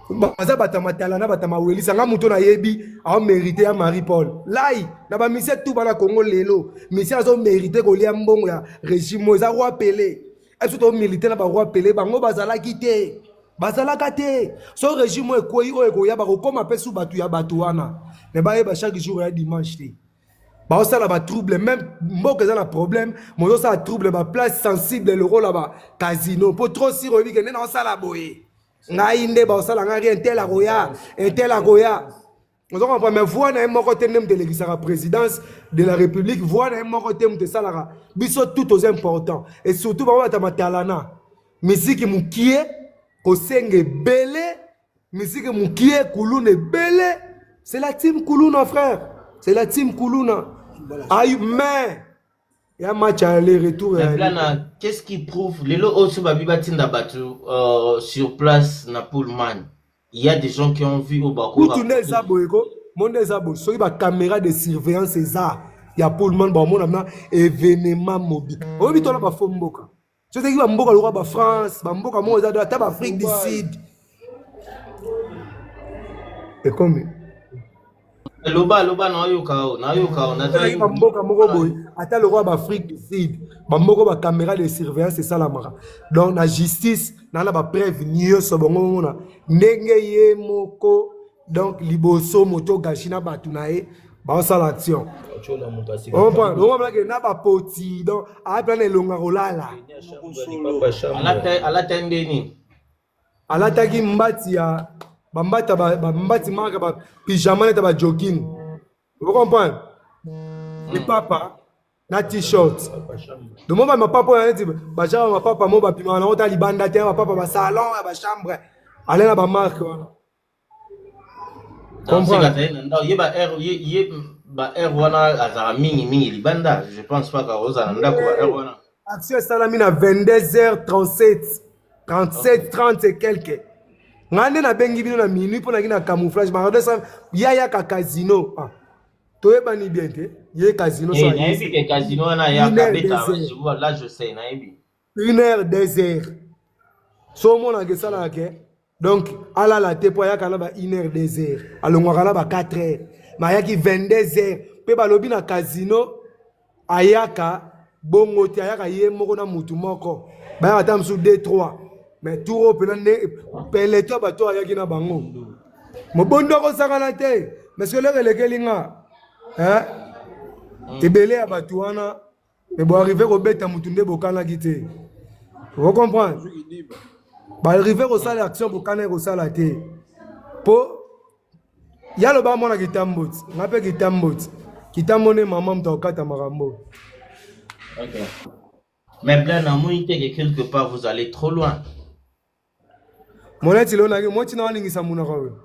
Baza bato ya matala na bato ya mawelisa. Nga moto nayebi aomérite ya Marie Paul lai na bamisie tu bana Congo lelo, misie azomérite kolia mbongo ya régime oyo eza roi Pele. Biso tomilite na baroi Pele, bango bazalaki te, bazalaka te. So régime oyo ekwei, oyo ekoya, bakokóma mpe su bato ya bato wana. Mais bayeba, chaque jour ya dimanche te. Baosala batrouble, même mboka eza na problème, mozosala trouble baplace sensible lokola bacasino, mpo trop sûr oyebi ke nde naosala boye, ngai nde baosala ngai rien, tel akoya, tel akoya, ozo comprendre. Mais voix na ye moko te nde moto elekisaka présidence de la République, voix na ye moko te moto esalaka. Biso tout toza important, et surtout bango bato ya matalana, misiki mokie kosenga ebele, misiki mokie kuluna ebele. C'est la team kuluna, frère, c'est la team kuluna. Aïe, mais ya match aller retour. Mais Blana, qu'est-ce qui prouve lelo oyo so babi batinda bato sur place na Pullman, il y a des gens qui ont vu oyo kutu nde eza boye ko mo nde eza boye, soki bacaméra de surveillance eza ya Pullman, bamona na événement mobi oyebi tona bafo mboka. So ezalaki bamboka lokola bafrance, bamboka moko eza ata baafrique du Sud ekomi. Loba, loba, nayoka o, nayoka o. Ezalaki bamboka moko boye, ata lokola baafrique du Sud, bamboka bacaméra de surveillance esalamaka. Donc na justice na bapreuve nyonso, bango omona ndenge ye moko. Donc liboso moto gashi na bato na ye baosala action, omona na bapoti, donc aya na elonga kolala. Alata ndeni? Alataki mbati ya bambata, bambati maka bapyjama neti bajogging, ocomprendre, lipapa na t-shirt. Domo ba mapapa oyo neti bajaka mapapa mo babimaka nango ta libanda te, mapapa basalon ya bachambre, ale na bamarke wana. Comprendre ye ba heure ye ba heure wana azalaka mingimingi libanda, je pense pas ka ozala na ndako ba heure wana. Action esalami na 22h37, 37, 30 et quelque. Ngai nde nabengi bino na minuit mpo naki na camouflage baradesa ya yaka casino. Ah, toyebani bien te, ye casino. So nayebi ke casino wana yaka beta, là je sais, nayebi. 1 heure, 2 heures, so omonaka esalaka ke donc alala te mpo ayaka na ba 1 heure, 2 heures, alongwaka na ba 4 heures, ma ayaki 22 heures. Mpe balobi na casino ayaka bongo te, ayaka ye moko na mutu moko, bayaka ata mosusu 2, 3. Mais tour oyo mpena nde peleto ya bato ayaki na bango, mobondo akosakana te. Mais soki eloko elekeli nga, ebele ya bato wana, mais boarrive kobeta mutu nde bokanaki te, ocomprendre, baarrive kosala action bokanaki kosala te. Mpo ya loba amona kitamboti, nga mpe kitamboti. Kitambo nde mama moto akokata makambo. Ok. Mais Blanc, namoni te que quelque part vous allez trop loin. Moneti lelo nake moti na alingisa monoko oyo.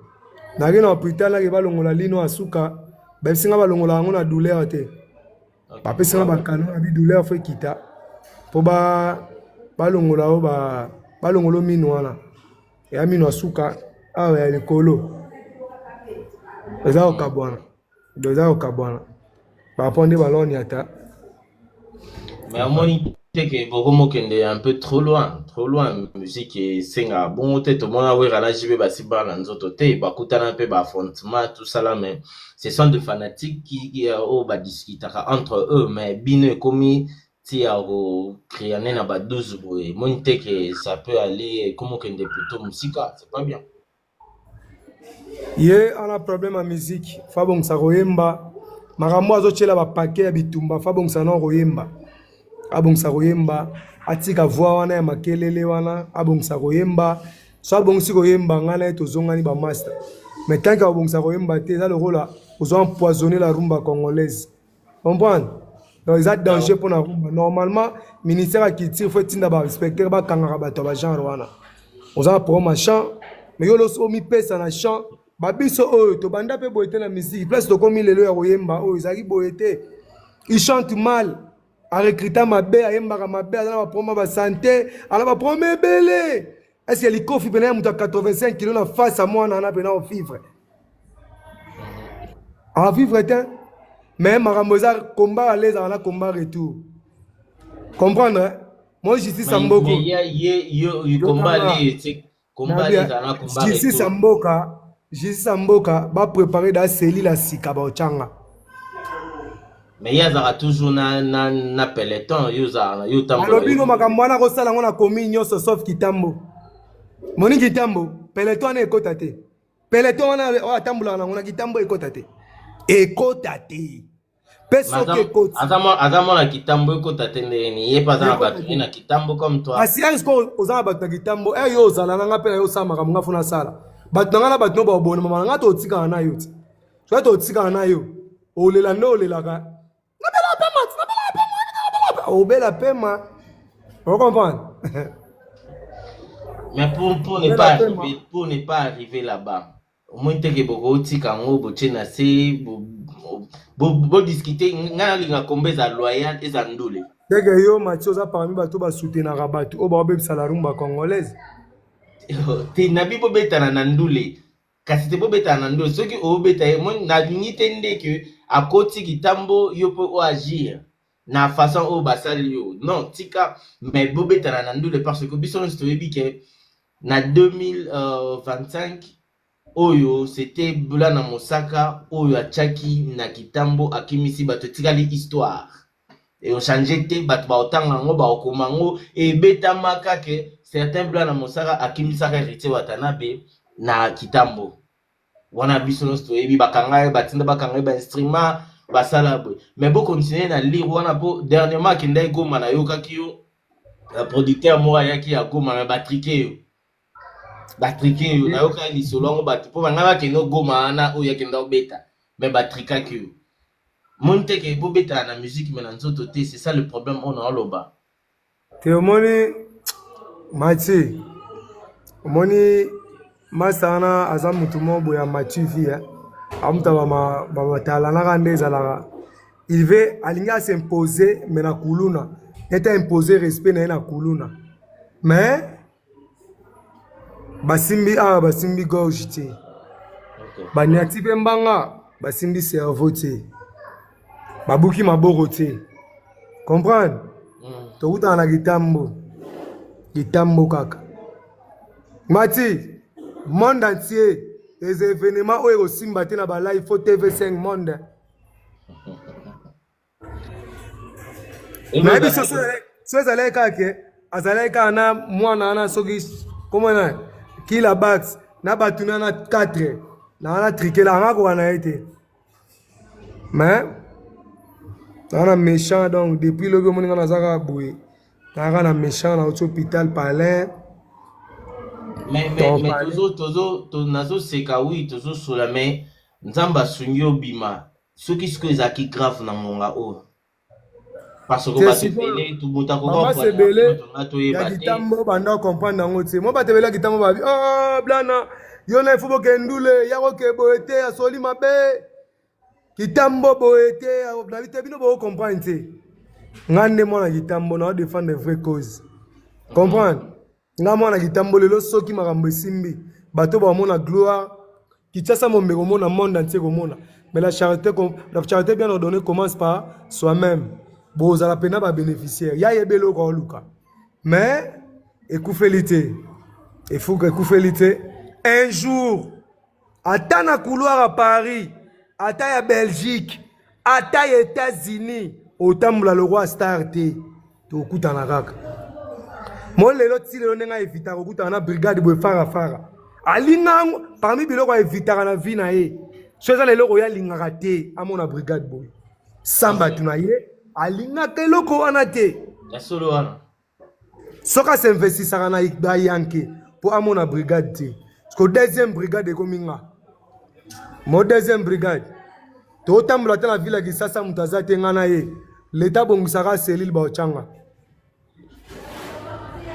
Nake na hôpital nake balongola lino ya suka. Bayebisi nga balongola yango na douleur te. Ok. Bapesi nga bakano na bi douleur fo ekita. Po ba balongola yo ba balongola mino wana. Ya mino ya suka awa ya likolo. Eza kokabwana. Donc eza kokabwana. Par rapport nde baloniata. Mais amoni te ke bokomokende un peu trop loin, trop loin. Musique esengaka bongo te. Tomona Wera na JB basimbana na nzoto te, bakutana mpe ba affrontement tout ça là, mais ce sont des fanatiques qui oyo badiscutaka entre eux, mais bino ekomi ti ya kokreane na ba 12 boye. Emoni te ke ça peut aller ekomokende plutôt mosika, c'est pas bien. Ye ana problème ya musique, fa bongisa koyemba. Makambo azotiela ba paquet ya bitumba, fa bongisa na koyemba. Abongisa koyemba, atika voix wana ya makelele wana, abongisa koyemba. So abongisi koyemba, ngai na ye tozongani ba master. Mais tant que abongisa koyemba te, eza lokola ozo empoisonner la rumba congolaise. Comprendre? Donc eza danger mpo na rumba. Normalement, ministère ya culture faut etinda ba inspecteur bakangaka bato ya ba genre wana. Oza na problème ya chant, mais yo loso omipesa na chant. Ba biso oyo tobanda mpe boye te na musique. Place tokomi lelo ya koyemba oyo ezalaki boye te. Il chante mal. Arecruta mabe, ayembaka mabe, aza na ba problème ya ba santé, aza na ba problème ebele. Est-ce que likofi pena ya moto ya 85 kilo na face ya mwana wana pena ovivre? Avivre te. Mais makambo eza combat aller ezalaka na combat retour. Comprendre? Hein? Moi justice ya mboka. Mais ye ye yo combat aller c'est combat aller ezala na combat retour. Justice ya mboka, justice ya mboka ba préparer da cellule ya sika ba ochanga. Mais ye azalaka toujours na, na, na peloton, yo ozalaka yo otambola. Alobi no makambo wana akosala yango na commune nyonso sauf Kitambo. Moni Kitambo, peloton wana ekota te. Peloton wana oyo atambolaka nango na Kitambo ekota te. Ekota te. Pe soki ekoti. Aza mwana Kitambo ekota te ndenge nini? Ye pe aza na bato ye na Kitambo comme toi. Kasi est-ce que oza na bato na Kitambo? Eh yo ozala na nga pe na yo osala makambo nga fona sala. Bato na nga na bato no babona mama na nga totikana na yo ti. Soki totikana na yo. Olela nde olelaka. Nabela pema, nabela pema, nabela pema. Obela pema. O comprendre? Mais pour ne pas arriver, pour ne pas arriver là-bas, omoni te ke bokotika yango botie na se bodiscute. Ngai nalinga komba eza loyal, eza ndule. Teke yo Mathieu oza parmi bato basoutenaka bato oyo baobebisa la rumba congolaise. Te nabi bobetana na ndule. Kasi te bobetana na ndule. Soki obeta ye moni nalingi te nde ke akoti kitambo yo mpe o agir na façon oyo basali yo. Non, tika mais bobetana na ndule parce que biso nyonso toyebi ke na 2025 oyo c'était Blana Mosaka oyo atiaki na kitambo akimisi bato, etikali histoire. Echange te, bato baotanga yango baokoma yango ebetamaka ke certain Blana Mosaka akimisaka Héritier Watanabe na kitambo wana. Biso nyonso toyebi bakanga ye, batinda bakanga ye ba instrument basala boye. Mais bocontinue na lire wana po dernièrement akendaki Goma, nayokaki yo producteur moko ayaki ya Goma me batrike yo, batrike yo. Nayokaki lisolo yango bato mpo banga bakende Goma wana oyo akenda obeta me batrikaki yo. Moni te ke bobetaka na musique mais na nzoto te, c'est ça le problème oyo naoloba. Te omoni Mathieu, omoni masa wana aza motu moko boye ya Mathieu vie amuta bamatalanaka nde ezalaka. Il veut alingi as'impose mais na kuluna neti aimpose respect na ye na kuluna mais basimbi awa basimbi gorge te, banyati mpe mbanga basimbi cerveau te, babuki maboko te. Comprendre? Tokutana na kitambo, kitambo kaka mati monde entier eza événement oyo ekosimba te na balive fo TV5 monde. Nayebi so ezalaki kaka ke azalaki kaka na mwana wana soki komona kila bax na bato na na 4 na wana trikela anga koka na ye te, mais naa na méchant. Donc depuis lobi omoni nga naza kaka boye, naa kaka na méchant, nauti hôpital palin. Mais tozo tozo nazoseka, oui, tozosola, mais Nzambe asungi obima. Soki sikoyo ezalaki grave na ngonga oyo, parce que Te bato sikoyo ebele moto akoka bamasi kopoignarde ebele moto nga ya toyeba te. kitambo banda comprendre yango te. Mo bato ebele ya kitambo babi oh blana yo na ifo boke ndule ya koke boye te asoli mabe kitambo boye te nabi te bino boko comprendre te. Nga nde mwana kitambo na défendre vraie cause. Comprendre? Nga mwana kitambo lelo soki makambo esimbi bato bamona gloire Kinshasa mombe komona monde entier komona mais la charité la charité bien ordonnée commence par soi-même. Bozala pena ba bénéficiaire ya yebi eloko aoluka mais ekufeli te efuka ekufeli te un jour ata na couloir ya Paris ata ya Belgique ata ya États-Unis otambola lokwa star te tokutana kaka mo lelo ti lelo ndenge aevitaka kokutana na brigade boye farafara alinga yango parmi biloko aevitaka na vie na ye so eza na eloko ye alingaka te amona brigade boye sans bato na ye alingaka eloko wana te Ya solo wana. Soki asinvestisaka na bayanke mpo amona brigade te ko deuxième brigade ekomi nga mo deuxième brigade totambola ata na ville ya Kinshasa moto aza te nga na ye leta abongisaka selile baotyanga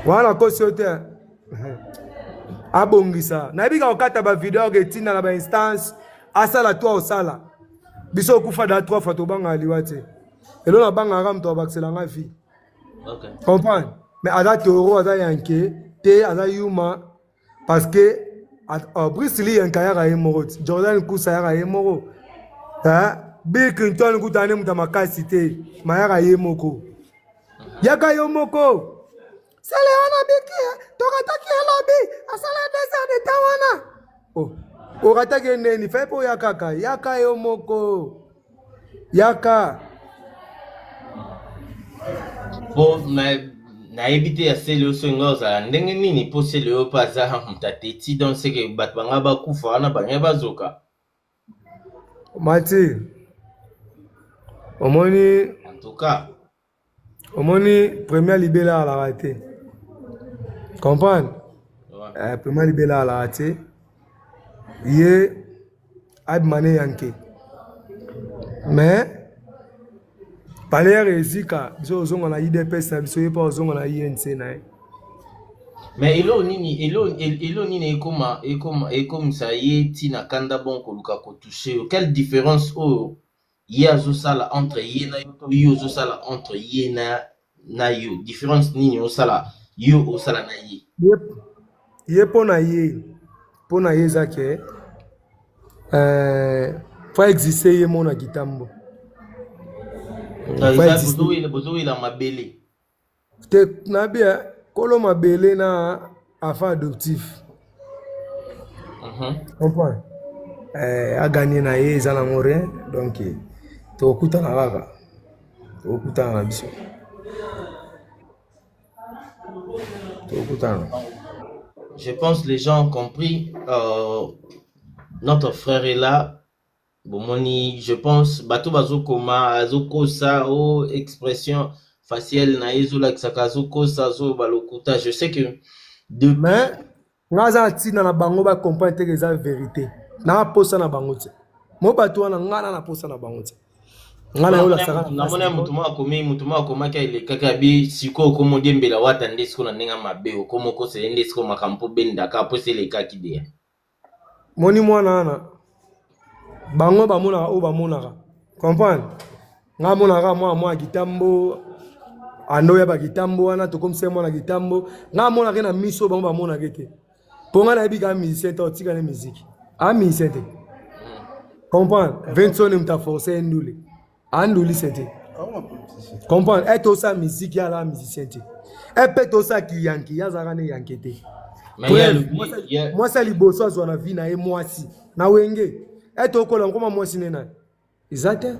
wana kosi yo te abongisa nayebi ka kokata bavideo ake etinda na bainstance asala to osala biso okufa da trois fois tobangaka liwa te elo nabangaka moto abakisela nga vie. Okay. Comprendre? Mais aza taureau, aza yanke, te aza yuma parce que oh, Bruce Lee yanke ayaka ye moko, Jordan Kusa ayaka ye moko. Hein? Bill Clinton kuta ne muta makasi te, mayaka ye moko. Yaka yo moko. Sele wana biki, tokataki ye lobi, asala 2 heures de temps wana. Oh, okataki ye neni, fai po ya kaka, yaka yo moko. Yaka. Po nayebi te ya sele oyo soki ngai ozala ndenge nini mpo sele oyo mpe aza moto ateti donc seke bato banga bakufa wana bangai bazoka. Mati, omoni En tout cas. Omoni premier libela alaka te. Comprendre? Ouais. Eh, premier libela alaka te. Ye abima ne yanke. Mais palais ezika biso ozonga na IDPS na biso ye mpe ozonga na INC na ye. Mais elo nini elo elo nini ekoma ekoma ekomisa ye ntina kanda bon koluka kotouche yo quelle différence oyo ye azosala entre ye na yo to yo ozosala entre ye na na yo différence nini osala yo osala na ye? Ye ye mpo na ye mpo na ye eza ke faut exister ye mona kitambo. Donc, Faut eza exister. bozowela bozowela mabele. Te na bien kolo mabele na enfant adoptif. Comprends? Eh, a gagné na ye eza nango rien donc tokutana kaka tokutana na biso tokutana. Je pense les gens ont compris notre frère est là. Bomoni, je pense bato bazokoma azokosa o expression faciale na ye ezolakisaka azokosa azoyoba lokuta. Je sais que depuis Mais nga aza na ntina na bango ba comprendre te que eza vérité. Na posa na bango te. Mo bato wana nga na na posa na bango te. Nga na yo lasaka na namoni ya moto moko akomi moto moko akomaki elekaki abi sikoyo okoma odiembela wata nde sikoyo na ndenge ya mabe okoma okosa ye nde sikoyo makambo mpo obendaka mpo esi elekaki deya. Moni mwana wana bango bamonaka oyo bamonaka comprendre nga amonaka mwana mwana kitambo ando ya bakitambo wana tokomisa ye mwana kitambo nga amonaka ye na miso bango bamonaka te mpo nga nayebi kaka musicien te otika ne musique a musicien te comprendre Vincent moto aforce ye ndule andulise te comprendre ete osala musique ye alaa musicien te epe tosala kiyanke ye azalaka ne yanke te mwasi ya liboso azwa na vie na ye mwasi na wenge ete okola nkoma mwasi ne nani eza te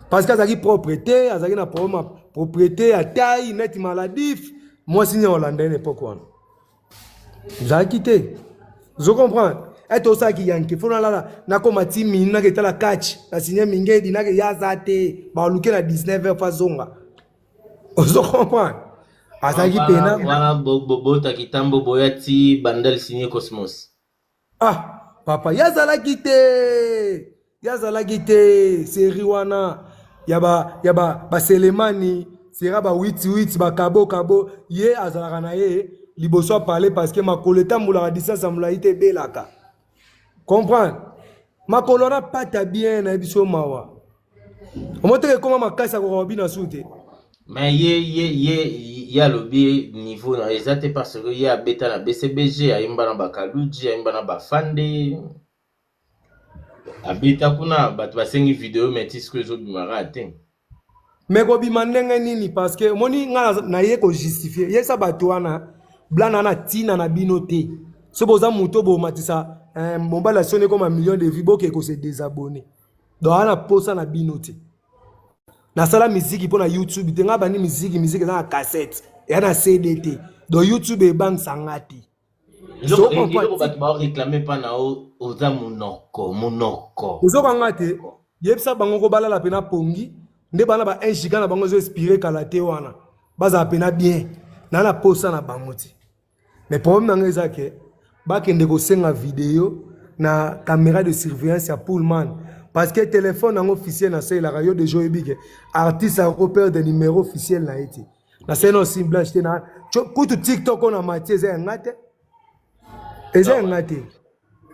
parce que azalaki propre te azalaki na problème ya propriété ya taille neti maladif mwasi nini olanda ye na epoke wana ezalaki te ozo comprendre ete osalaki yanke fo nalala nakoma ti mini nake etala catch na signe mingedi nake ye aza te baluke na 19 heures fo azonga ozo comprendre azalaki pena wana bota kitambo boya ti bandal signe cosmos. Ah papa ye azalaki te. Ye azalaki te serie wana ya ba ya ba baselemani sera ba witi witi ba kabo kabo ye azalaka na ye liboso ya parler parce que makolo etambolaka distance ya molai te ebelaka comprendre makolo wana pata bien na biso mawa omoteke ekoma makasi akoka kobina su te. Mais ye ye ye ye alobi niveau na eza te parce que ye abeta na BCBG, ayemba na bakaluji, ayemba na bafande, abeta kuna bato basengi video mais ti sikoyo ezobimaka te. Me kobima ndenge nini? Parce que omoni nga naye kojustifie yesa bato wana blana na ntina na bino te. Soki boza moto bomatisa eh, mobali asoni ekoma million de vie, boke kose désabonner. Donc ana posa na bino te. Nasala miziki mpo na YouTube te. Nga bandi miziki, miziki eza na cassette, eya na CD te. Donc YouTube ebangisa nga te. Eloko bato baoreklame mpa na o oza monoko monoko. Ozoka nga te, yebisa bango ko balala mpe na pongi nde bana ba 1 giga na bango ezo expire kala te, wana bazala mpena bien na posa na bango te. Mais problème na nga eza ke bakende kosenga video na caméra de surveillance ya Pullman, parce que téléphone yango officiel nasalelaka yo deja oyebi ke artiste akoperdre numéro officiel na ye te. Nasali na sim blanche te na kutu TikTok oyo na matie eza ya nga te, eza ya nga te,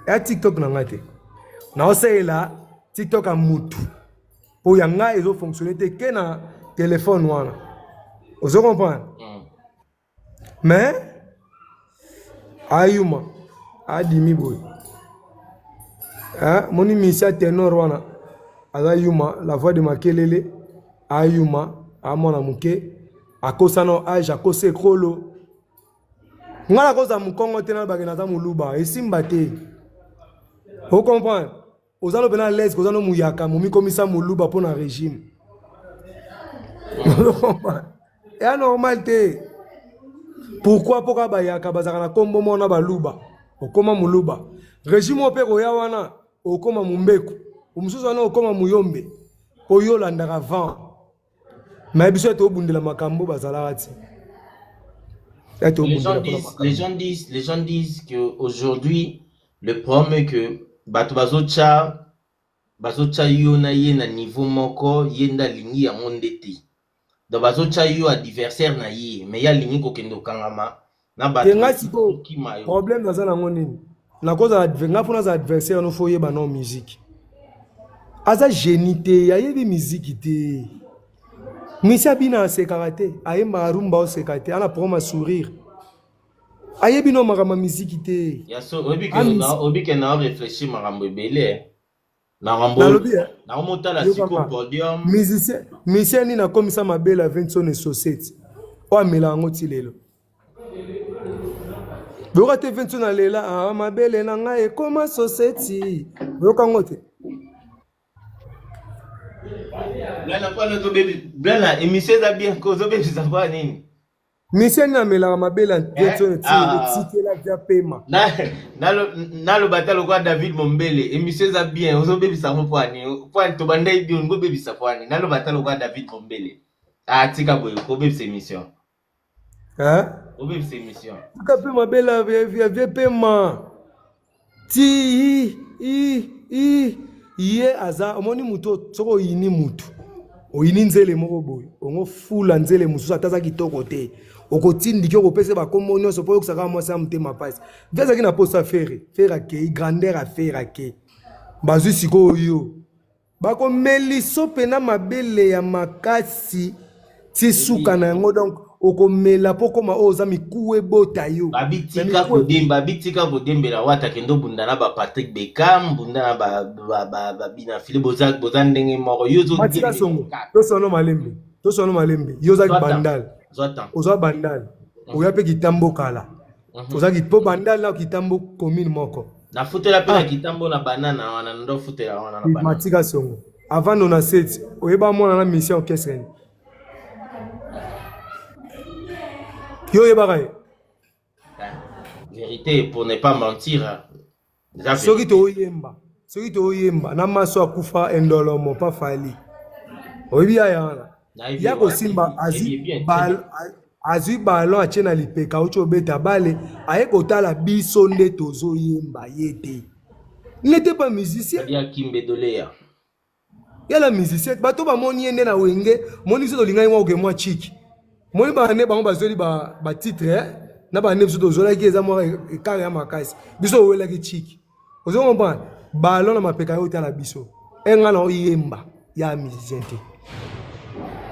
ya TikTok na nga te. Naosalela TikTok ya mutu mpo ya nga ezofonctionne te ke na telefone wana, ozo comprendre? Mais ayuma adimi boye, moni misia tenor wana aza yuma, la voix de makelele ayuma amwana moke akosana age akosa ekolo. Nga nakozala mokongo te, nalobake naza moluba esimba te, ocomprendre? Oza no mpena lese, oza no muyaka momikomisa moluba mpo na régime eya normal te. Pourquoi? Mpo kaka bayaka bazalaka na nkombo moko na baluba, okóma moluba. Régime oyo mpe koya wana okóma mombeku, mosusu wana okóma muyombe, mpo yo olandaka vent. Me biso ete obundela makambo bazalaka ti. Ete Les gens obundela mpona disent, makambo. les gens disent, les gens disent que aujourd'hui, le problème est que bato bazotya yo na ye na niveau moko, ye nde alingi yango nde te. Donc bazotya yo adversaire na ye, mais ye alingi kokende kokangama na Te bato ngai sikoyo okima yo. problème naza nango nini? Nakozala ngai mpo naza adversaire no, fo oyeba no musique. Aza génie te, ayebi miziki te. Misi abina asekaka te, ayembaka rumba oseka te, ana problème ya sourire. Ayebi no makambo ya miziki te. Ya so oyebi ke Amisi oyebi ke na réfléchir makambo ebele makambo nalobi eh, naomotala sikoyo yokanga podium. musicien musicien nini akomisa mabele ya Vincent Esoseti oyo amela yango ti lelo. Boyoka te Vincent alela ah, mabele na ngai ekoma soseti, boyoka yango te. Blana mpona ozobebi Blana émission eza bien ko ozobebisa mpo ya nini? Musicien nini amelaka mabele ya Eh, Vincent ti ah, etikela via pema. na naloba ta lokola David Mombele, émission eza bien, ozobebisa yango mpo ya nini? Mpo ya nini tobandai bien olingi obebisa mpo ya nini? Naloba ta lokola David Mombele, ah, tika boye kobebisa émission. Hein? Obebisa émission. Tika mpe mabele ya vie pema ti i i i ye aza omoni motu soki oyini motu oyini nzele moko boye ongo fula nzele mosusu ata aza kitoko te, okotindiki okopesa bakombo nyonso mpo oyokisaka mwasi ya motema mpasi. Vie azalaki na posa fere fere akei grandeur afere akei bazwi sikoyo yo bakomeliso mpena mabele ya makasi ti suka na yango. Donc okomela mpo koma oyo oza mikuwa ebota yo. Babi Me tika mikuwa kodemba, babi tika kodembela wata, kende obunda na ba Patrick Beckham, bunda na ba Bina Fili, boza boza ndenge moko yo matika ozodembela songo kaka. tosano malembe, tosano malembe. Yo ozaki Zwa temps, bandal, zwa temps. ozwa bandal, oya mpe kitambo kala, ozaki mpo bandal na kitambo commune moko. Nafutela mpe na Ah, kitambo na banana wana, ndo futela wana na banana. Matika songo avant 97 oyeba mwana na mission orchestre nini? Yo oyebaka ye? Vérité pour ne pas mentir, hein. Eza Soki vérité. toyemba, soki toyemba na maso akufa endolomo pa fali, oyebi yaya wana Nayebi ya ye wana, kosimba nayebi ye azwi bien, très bien. azwi ballon atie na lipeka, auti obeta bale, aye kotala biso nde tozoyemba ye te. Il n'était pas musicien. Adia Kimbe Dolea. Yala musicien. Bato bamoni ye nde na wenge, moni biso tolingaki mwa oke mwa chiki. Moni bane bango bazweli ba, ba titre eh? na bane biso tozwelaki eza mwa ekare ya makasi. Biso owelaki chiki. Ozo comprendre? Ballon na mapeka yo otala biso. Enga na oyemba ya musicien te.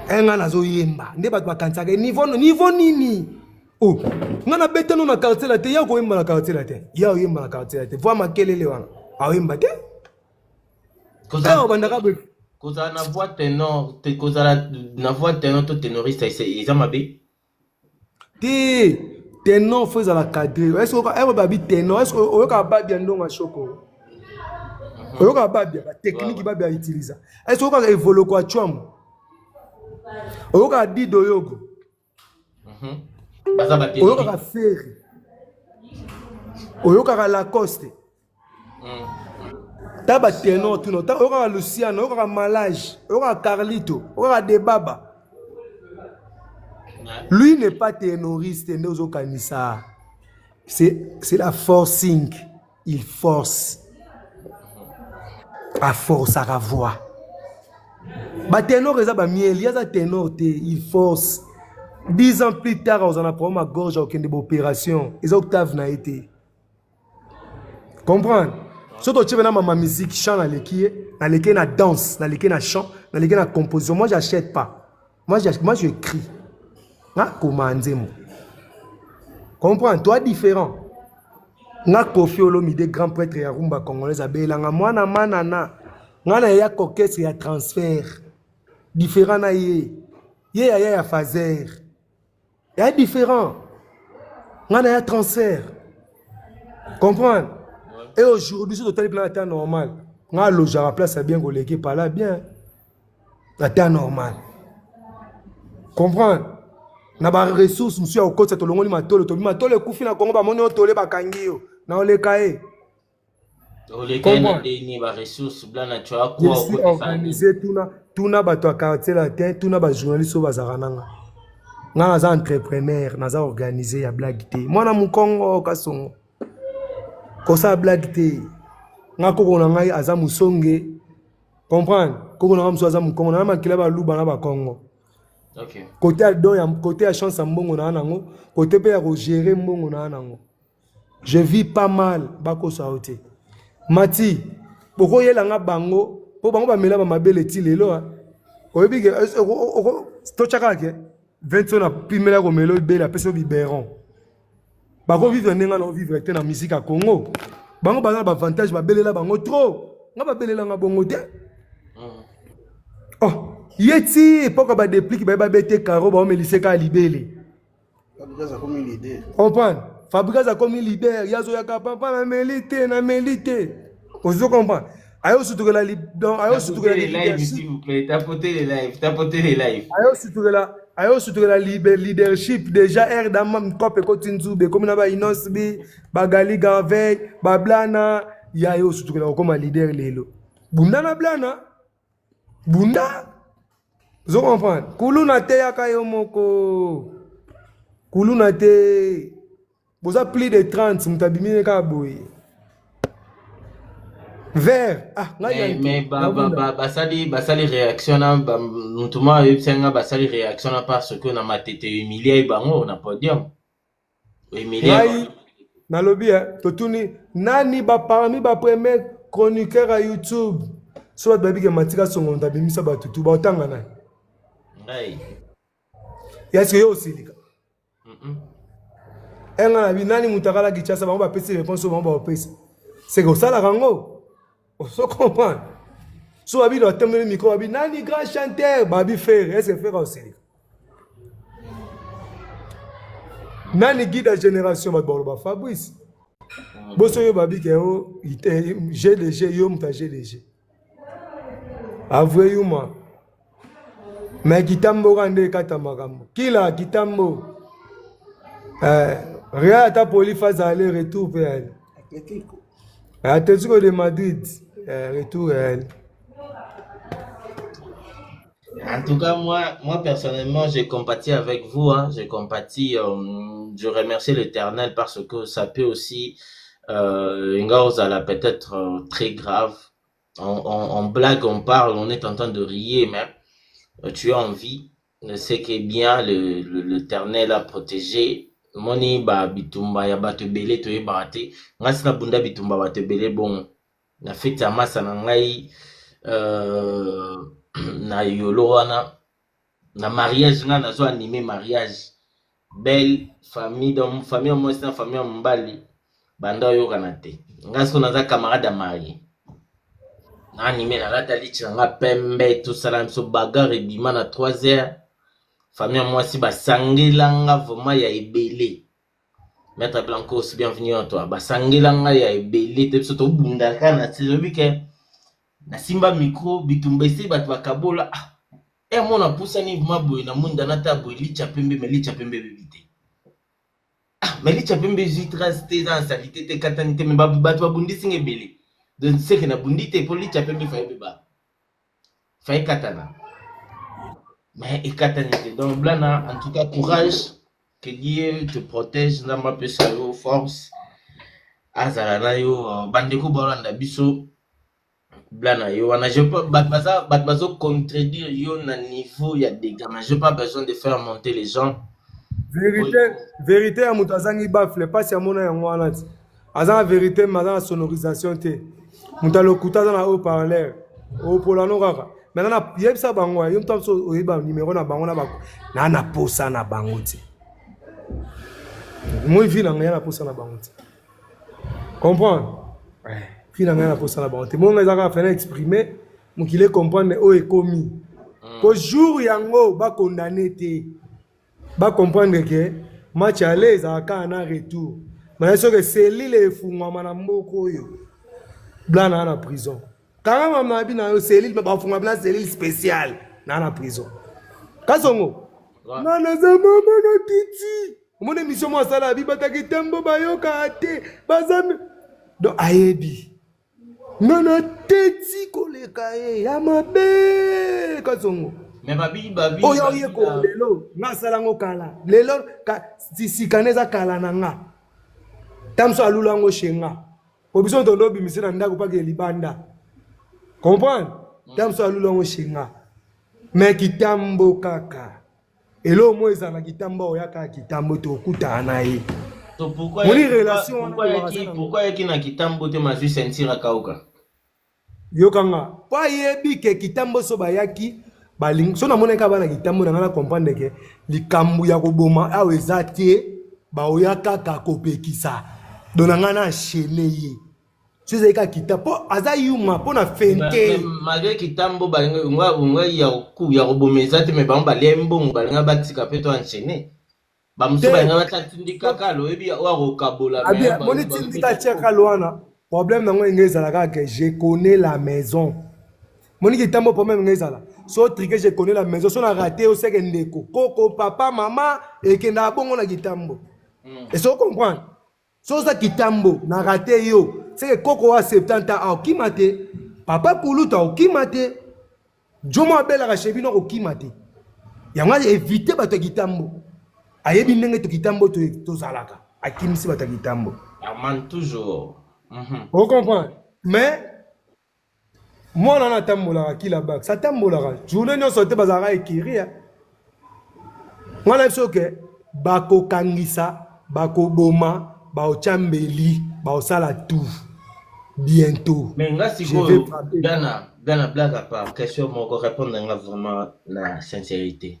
Enga nazoyemba. Nde bato bakanisaka niveau niveau nini? Oh, nga na beta no na quartier la te, ya koyemba na quartier la te. Ya oyemba na quartier la te. Voix makelele wana. Aoyemba te. Kozala bandaka boye. Kozala na voix ténor, te kozala na voix ténor to ténoriste eza mabe. Te, ténor faut ezala cadré. Est-ce que oyo babi ténor, est-ce que oyoka babia ndonga shoko? Mhm. Oyoka babia, ba technique babia utiliser. Est-ce que oyoka evoloko achwamu? Oyoka dido yogo? Mhm. Baza ba Oyokaka Ferre. Oyokaka Lacoste. Ta ba ténor tuna, ta oyokaka Luciano, oyokaka Malage, oyokaka Carlito, oyokaka Debaba. Lui n'est pas ténoriste nde ozokanisa. C'est la forcing. Il force. Aforçaka voix. Ba ténor eza ba miel, ye aza ténor te, il force. 10 ans plus tard oza na problème ya gorge okende ba opération. Eza octave na ye te. Comprendre? Soki totie na mama musique, chant naleki ye, naleki ye na danse, naleki ye na chant, naleki ye na composition. Moi j'achète pas. Moi j'écris. Nga koma nzembo. Comprendre? Toi différent. Nga Koffi Olomide grand prêtre ya rumba congolaise abelanga mwana manana. Nga na ya orchestre ya transfert. Différent na ye. Ye ya ya phaser. Ya différent. Nga na ya transfert. Comprendre? Et aujourd'hui, soki totali plan ata normal. Nga lojaka place ya bien koleki pala bien. Ata normal. Comprendre? Na ba ressources mosusu ya kokotisa tolongoli matolo tobi matolo ekufi na Congo bamoni yo tole bakangi yo na oleka ye. Oleka ye na ndeni ba ressources blana tu as quoi Je suis organisé tuna tuna bato ya quartier latin tuna ba journalistes oyo bazalaka nanga. Nga naza entrepreneur naza organisé ya blague te. Mwana mukongo kasongo. Kosala blague te. Nga koko na ngai aza musonge. Comprendre? Koko na ngai mosusu aza mukongo na makila baluba na bakongo. Okay. Côté ya don ya côté ya chance ya mbongo na nango, côté pe ya ko gérer mbongo na nango. Je vis pas mal bakosa yo te. Mati, bokoyela nga bango po bango bamela ba mabele ti lelo hein. Oyebi ke totyaka ke 20 na pimela komela ebele apesi yo biberon. Bako vivre ndenge na vivre te na musique ya Congo. Bango baza na ba avantage babelela bango trop. Nga babelela nga bongo te. Oh, ye ti epoka ba déplique baye babete caro baomelise kaka libele. Fabregas akomi leader. Comprendre? Fabregas akomi leader, ye azoyaka papa nameli te, nameli te. Ozo comprendre? Ayo sutukela li donc ayo sutukela les live s'il vous plaît, tapotez les live, tapotez les live. Ayo sutukela ayo sutukela leadership déjà air dama cope ekoti nzube ekomi na ba Innos B, ba Gali Garvey, ba Blana, ya yo sutukela okoma leader lelo. Bunda na Blana. Bunda. Ozo comprendre? Kuluna te yaka yo moko. Kuluna te. Boza plus de 30 moto abimi ne kaka boye. Vert. Ah, ngai Mais, mais ba, ba, ba, basali, basali réaction na ba, mutu moko ayebisaki nga basali réaction na parce que na matete humilier bango na podium. Humilier Ngai nalobi eh, totuni nani ba parmi ba premier chroniqueur ya YouTube. So bato bayebi ke Matika Songo moto abimisa bato tu baotanga nani? Ngai. Est-ce que yo osilika? Enga na bi nani moto akala Kinshasa bango bapesi réponse oyo bango baopesa. C'est que osalaka yango. Ozo comprendre? So babi na batembeli micro babi nani grand chanteur babi Ferre, est-ce que Ferre osilika? Nani guide ya génération bato baloba Fabrice. Boso yo babi ke o GDG yo moto ya GDG. Avoué yuma. Mais kitambo ka nde ekata makambo. Kila kitambo. Eh, Real ata poli phase aller retour pe aller. Atletico. Atletico de Madrid, eh, retour aller. En tout cas, moi personnellement, j'ai compati avec vous. Hein, j'ai compati. Je remercie l'Éternel parce que ça peut aussi. Nga ozala peut-être très grave. On blague, on parle, on est en train de rire, mais tu es en vie. C'est que bien l'Éternel a protégé. Moni ba bitumba ya bato ebele toyebaka te. Nga si nabunda bitumba bato ebele bon na feti ya masa na ngai na yolo wana na mariage nga nazo anime mariage belle famille, donc famille ya mwasi na famille ya mobali banda oyokana te. Nga siko naza camarade ya marie na anime, nalata lichi na nga pembe, tosala biso bagarre ebima na 3 heures. Famille ya mwasi basangelanga vraiment ya ebele. Maître Blancos, bienvenue à toi. Basangelanga ya ebele te, biso tobundaka na ti oyebi ke nasimba micro, bitumba esi bato bakabola. Ah, e mona pusani vraiment boye na mwinda nata boye licha pembe, mais licha pembe ebebi te. Ah, mais licha pembe ezwi trace te, eza na salite te, ekatani te, mais bato babundisinga ebele. Donc seke nabundi te mpo licha pembe fa ebeba, fa ekatana, mais ekatani te. Donc Blana, en tout cas courage, que Dieu te protège, Nzambe apesa yo force, azala na yo. Bandeko baolanda biso, Blana yo wana, je peux bato baza, bato bazo contredire yo na niveau ya dégâts, mais j'ai pas besoin de faire monter les gens. Vérité, vérité ya moto azangi baffle, mpasi amona yango wana ti aza na vérité, mais aza na sonorisation te. Moto alokuta aza na haut parleur, opola no kaka. Maintenant yebisa bango, yo moto mosusu oyeba numero na bango na posa na bango te. Moi vi na ngai na posa na bango te, comprendre vi na ngai na posa na bango te. Monga eza kaka fana exprimer mokili, comprendre oyo ekomi ko jour yango bakondane te, bacomprendre ke match aller ezalaka kaka na retour. Mana soki cellule efungwama na mboka oyo, Blana na prison. Kanga mama bi na yo, cellule bafungwa na cellule spéciale na prison. Kasongo nga naza mama na titi, omoni émission mo asala abi bataki tembo bayoka te baza. Donc ayebi nga na teti koleka ye ya mabe, Kasongo. Mais babi babi Oyo oyekola lelo, nga asalango kala. Lelo sika nde eza kala na nga. Ta mosu alula yango chez nga, po biso tondo obimisi na ndako mpaka libanda, comprendre. Ta mosu alula yango chez nga, mais kitambo kaka eloko mo ezala na kitambo, oya kaka kitambo, tokutana na ye. So pourquoi Moni relation wana pourquoi olobaka yaki aza nango. Pourquoi yaki na kitambo te, mazwi ceinture akauka? Yokanga po ayebi ke kitambo so bayaki balingi so namonaki kaka bana kitambo na ngai, na comprendre ke likambo ya koboma awa eza te, baoya kaka kopekisa. Do na ngai na enchaîne ye so ezali kaka kita mpo aza yuma mpo na fente. Malgré kitambo balingi nga ya koboma eza te, mais bango balia mbongo, balinga batika mpe to enchaîne. Bamosusu Te. balinga batya tindika kala, oyebi oyo akokabola. Abi moni tindika atia kalo wana, problème nango enge ezala kaka ke je connais la maison. Moni kitambo, problème nge ezala so trike, je connais la maison, so na rate oseke ndeko koko papa mama ekendaka bongo na kitambo. Eso comprendre, so oza kitambo na rate yo, seke koko wa 70 ans aokima te, papa kulutu aokima te, jomo abelaka chez bino akokima te. Yango évite bato ya kitambo, ayebi ndenge to kitambo tozalaka, akimisi bato ya kitambo. Armand toujours. Ocomprendre, mais mwana wana atambolaka kila bak, atambolaka journée nyonso te, bazalaka ekiri mwana biso ke bakokangisa, bakoboma, baotya mbeli, baosala tout bientôt. Mais nga Je vais sikoyo frapper. Gana Gana, blague à part, question moko, répondre nga vraiment na sincérité.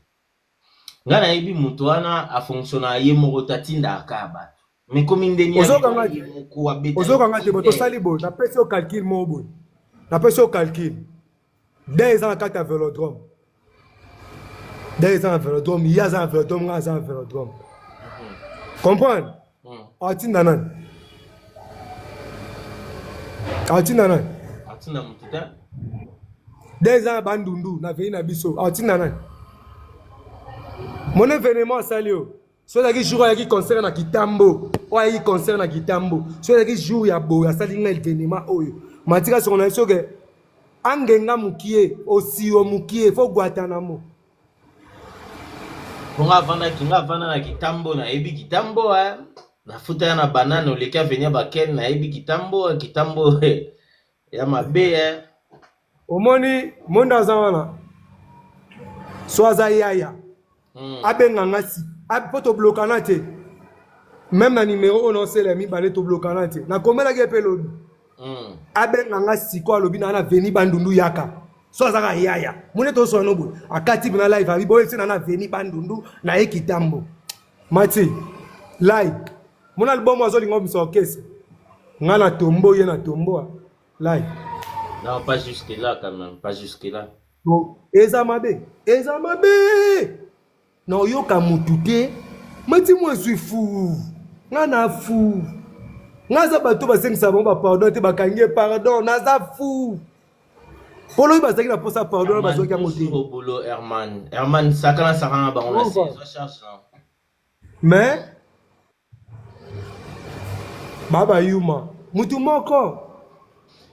Nga nayebi moto wana afonctionna ye moko te, atindaka kaka bato, mais komi ndeni Ozokanga ye te. moko abeta. Ozokanga te, bo tosali boye, napesi yo calcul moko boye, napesi yo calcul de eza na kati ya vélodrome, de eza na vélodrome, ye aza na vélodrome, nga aza na vélodrome, comprendre. Atinda nani? Atinda nani? Atinda motu te. De eza na bandundu na vei na biso, atinda nani? Mon événement asali oyo, so ezalaki jour ayaki concert na kitambo, oyo ayaki concert na kitambo, so ezalaki jour ya boye asali nga événement oyo, matika soko na ye soke angenga mokie osio mokie fo Guantanamo. Po nga avandaki, nga avanda na kitambo, nayebi kitambo eh. Nafuta ya na banane oleki avenir baken nayebi kitambo kitambo ya mabe eh. Omoni monde aza wana so aza yaya abenga nga si mpo toblokana te meme na numero oyo naosela ya mibale toblokana te nakomelaki ye mpe lobi abenga nga sikoyo alobi naa na veni bandundu yaka so azaka yaya mone toswana no boye akati mpena live abi boye se naa na veni bandundu naye kitambo mati like mona album azolinga obimisa orchestre nga na tombo ye na tombo like Non, pas jusque là quand même, pas jusque là. Bon, eza mabe eza mabe na oyoka mutu te mati mwazwi fu nga na fu nga aza bato basengisa bango bapardon te bakangi ye pardon naza fu mpo lobi bazalaki na mposa pardon na bazwaki yango te Au boulot, Herman. Herman, sakana sakana bango na se, zwa charge non. Mais baba yuma mutu moko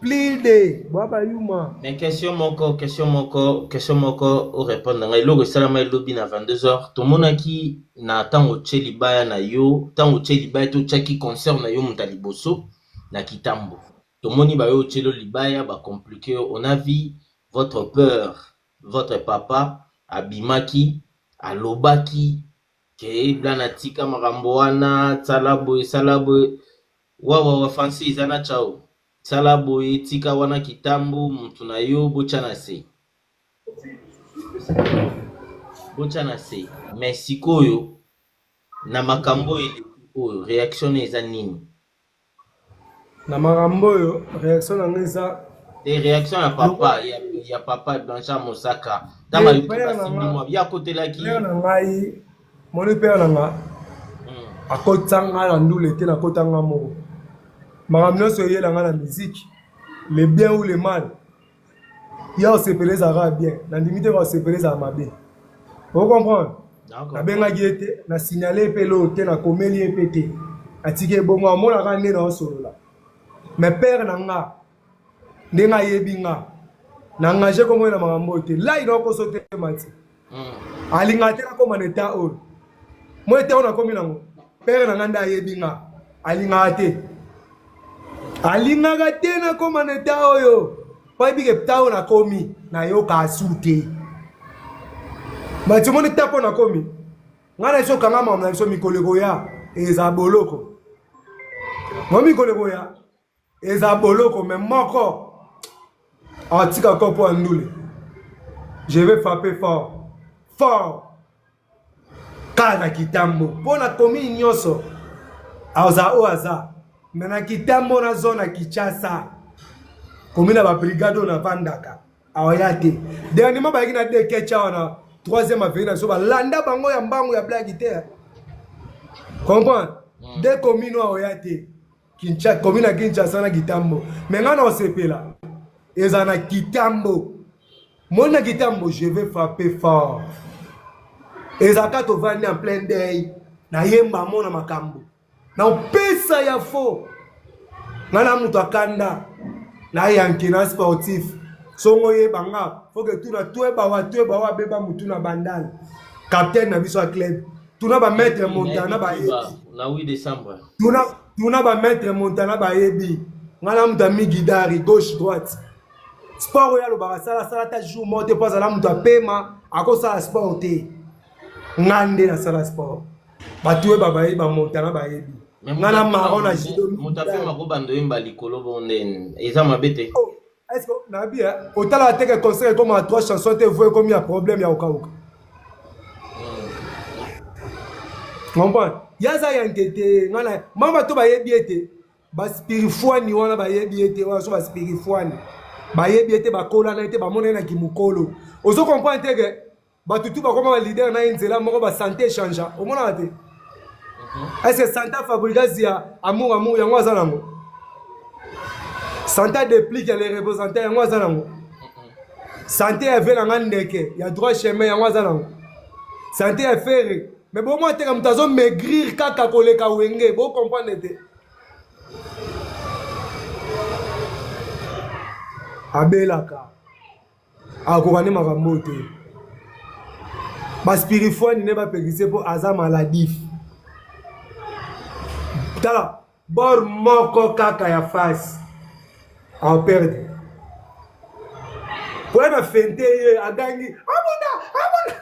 plus de baba yuma. Mais question moko, question moko, question moko o répondre ngai eloko esalama elobi na 22h tomonaki na ntango otie libaya na yo ntango otie libaya to otiaki concert na yo moto ya liboso na Kitambo tomoni bayo otielo libaya ba compliqué yo on a vu votre peur votre papa abimaki alobaki ke blana tika makambo wana tsala boye sala boye wawa wa fansi eza na chao sala boye tika wana kitambo mutu na yo botya na se botya na se mais sikoyo na makambo oyo eleki oyo réaction na eza nini? Na makambo oyo réaction na ngai eza te réaction ya papa ya, ya papa Blanchard Mosaka ntango ayoki basimbi mwa ye akotelaki père na ngai moni père na nga akotisa ngai na ndule te nakota nga moko makambo nyonso eyela ngai na musique le bien ou le mal ya osepela ezalaka bien nandimi te kosepela ezala mabe ocomprendre nabengaki ye te na signale ye mpe eloko te nakomeli ye mpe te atiki ebongo amonaka nde naosolola mais père na nga ndenge ayebi nga na engage komoi na makambo oyo te lai naokoso te mati alingaka te nakoma na etat oyo mo etat oyo nakomi nango père na nga nde ayebi nga alingaka te alingaka te nakoma na etat oyo po ayebi ke etat oyo nakomi nayoka asu te mati omoni ta mpo nakomi ngai na biso kanga makambo na biso mikolo ekoya eza boloko mo mikolo ekoya eza boloko me moko atika kopo ya ndule je vais frapper fort fort kaka na kitambo mpo na commune nyonso aza oyo aza me na kitambo na zone ya kinshasa commune ya babrigade oyo navandaka aoya te dernièrement bayaki na dekecha wana troisième avenue na biso balanda bango ya mbangu ya blage te comprendre de commune oyo aoya te Kinshasa, commune ya Kinshasa na Kitambo. Mais nga na osepela eza na Kitambo. Moi na Kitambo, je vais frapper fort. Eza ka tovandi en plein deuil na yemba mona makambo. Na opesa ya faux. Nga na moto akanda na yanke na sportif. Songo yeba nga, faut que tuna tweba wa tweba wa beba mutu na bandal. Capitaine na biso ya club. Tuna ba maître Montana ba yebi. Na 8 décembre. Tuna tuna ba maître Montana ba yebi. Nga na mutu amigidari gauche droite. Sport oyo alobaka sala sala ta jour moko te po azala mutu apema akosala sport te. Nga nde nasala sport. Bato oyo babayebi ba Montana bayebi. Nga na marron na judo. Moto apema kobanda oyemba likolo bongo nde eza mabe te. Oh, est-ce que nabi otalaka te ke concert ekoma trois chansons te vo ekomi ya problème ya kokauka. Comprendre? Ye aza yanke te nga na mama to bayebi ete baspirifuani wana bayebi ete wana so baspirifuani bayebi ete bakolana ete bamona ye na kimokolo ozo comprendre te ke bato tu bakoma ba leader na ye nzela moko ba santé echangea omonaka te est ce que santé fabricas ya amour amour yango aza nango santé déplique ya les représentants yango aza nango santé ya ve na nga ndeke ya droit chemin yango aza nango santé ya ferre mais bomwa teka moto azo maigrir kaka koleka wenge bo comprendre te abelaka akoka nde makambo oyo te baspirifuani nde bapekise mpo aza maladif. Tala bor moko kaka ya face en perdre. Po na fente ye agangi abunda abunda.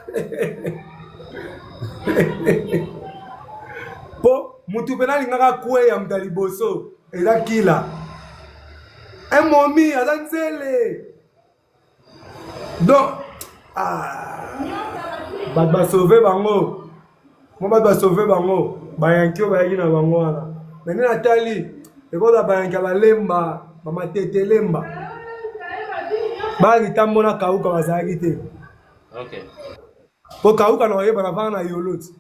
Po mutu pena alingaka kweya mutu ya liboso eza kila. Un momi aza nzele. Donc ah, bato basauve bango mwa bato basauve bango bayanki oyo bayaki na bango wana me nde natali ekoza bayanki ya balemba bamatete lemba baya kitambo na kauka bazalaki te okay. po kauka na oyeba navanda na yolo ti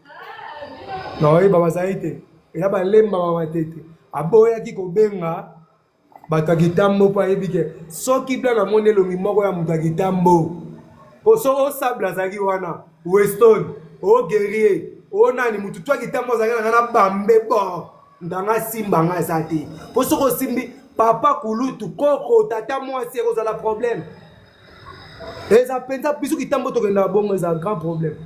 na oyeba bazalaki te eza balemba bamatete aboyaki kobenga Bato ya kitambo mpo ayebi ke soki bla namoni elongi moko ya moto ya kitambo mpo so o sable azalaki wana weston o guerrier o nani motu to ya kitambo azalaki na nga na bambe bor ndanga asimba nga aza te mpo soki osimbi papa kulutu koko tata mwasi ekozala problème eza mpenza biso kitambo tokendaka bongo eza grand problème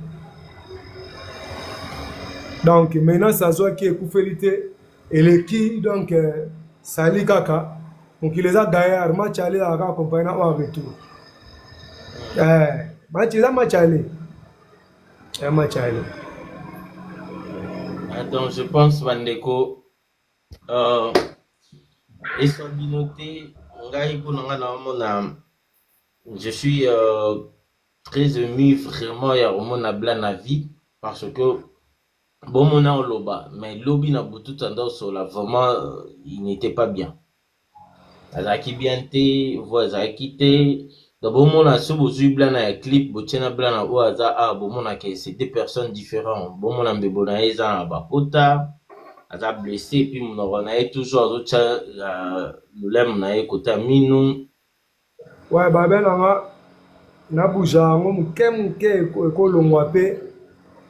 donc menace azwaki ekufeli te eleki donc euh, sali kaka mokili eza gaillard match aller ezalaka kaka accompagne na oyo retour eh, match eza match aller ya match aller ah, donc je pense bandeko euh, eswa bino te ngai mpo na ngai naomona je suis euh, très ému vraiment ya komona bla na vie parce que Bomona oloba mais lobi na butu tanda osola vraiment il n'etait pas bien azalaki bien te voix ezalaki te donc bomona so bozui blana ya clip botie na blana oyo aza awa bomona ke c'est deux personnes différents bomona mbebo na ye eza na bapota aza blesse puis monoko na ye toujours azotia euh, lolemo na ye kota minu Ouais, babe na nga na bouge yango moke moke ekolongwa mpe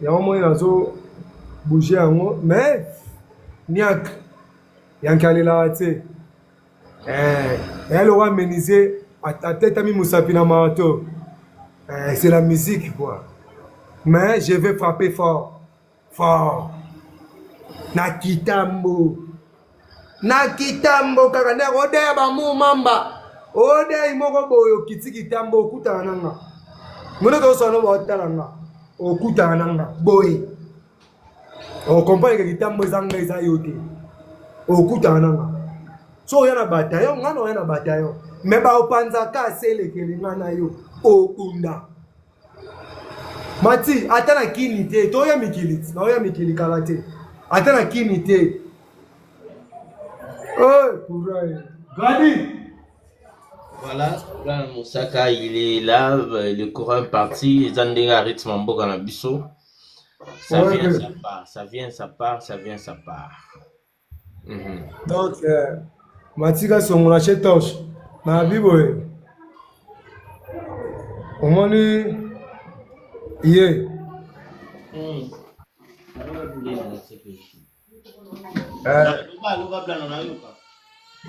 yango moi nazo bouge yango mais niak yanke alelaka te eh, eya lokwa menuisier atetami mosapi na marteau eh, c'est la musique quoi mais je vais frapper fort fort na kitambo na kitambo kaka nde odeya bamu mamba odeyi moko boye okiti kitambo okutana na nga mono tozosala no baotala nga okutana na nga boye okomprendre ke kitambo eza nga eza yo te okutana na nga so oya na bataillon nga na oya na bataillon me baopanzaka aselekeli nga na yo okunda Mati, ata na kini te, toya mikili, naoya mikili kala te. Ata na kini te. Oh, courage. Gadi. Voilà, Bwana Mosaka, il est là, euh, le courant parti, eza ndenge ya rythme ya mboka na biso. Ça Ouais, vient, ouais. ça part, ça vient, ça part, ça vient, ça part. Donc, euh, matika songo na chez torche na biboye omoni ye euh,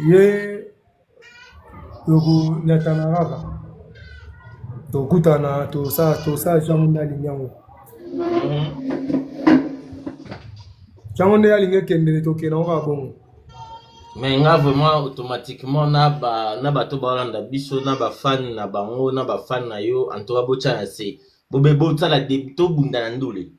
ye tokonyatana kaka tokutana tosala tosala jango nde alingi yango jango nde alingi ekendele tokende yango kaka bongo mais nga vraiment automatiquement na ba na bato baolanda biso na bafane na bango na bafane na yo antoka botya na se bobe bosala tobunda na ndule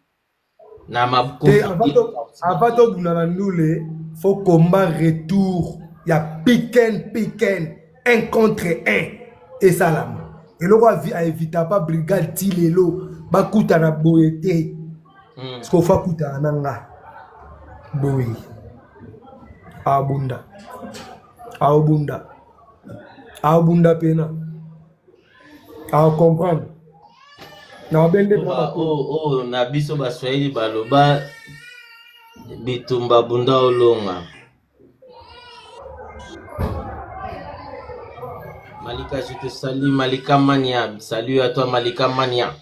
na te avant tobunda na ndule faut combat retour ya piken piken un contre un esalama eloko aevita pa brigade ti lelo bakutana boye te hmm. siko fo akutana na nga boye abunda aobunda aobunda pena a comprendre na bende oyo oh, oh, na biso baswahili baloba bitumba bunda olonga Malika, je te salue. Malika Mania. Salut à toi, Malika Mania.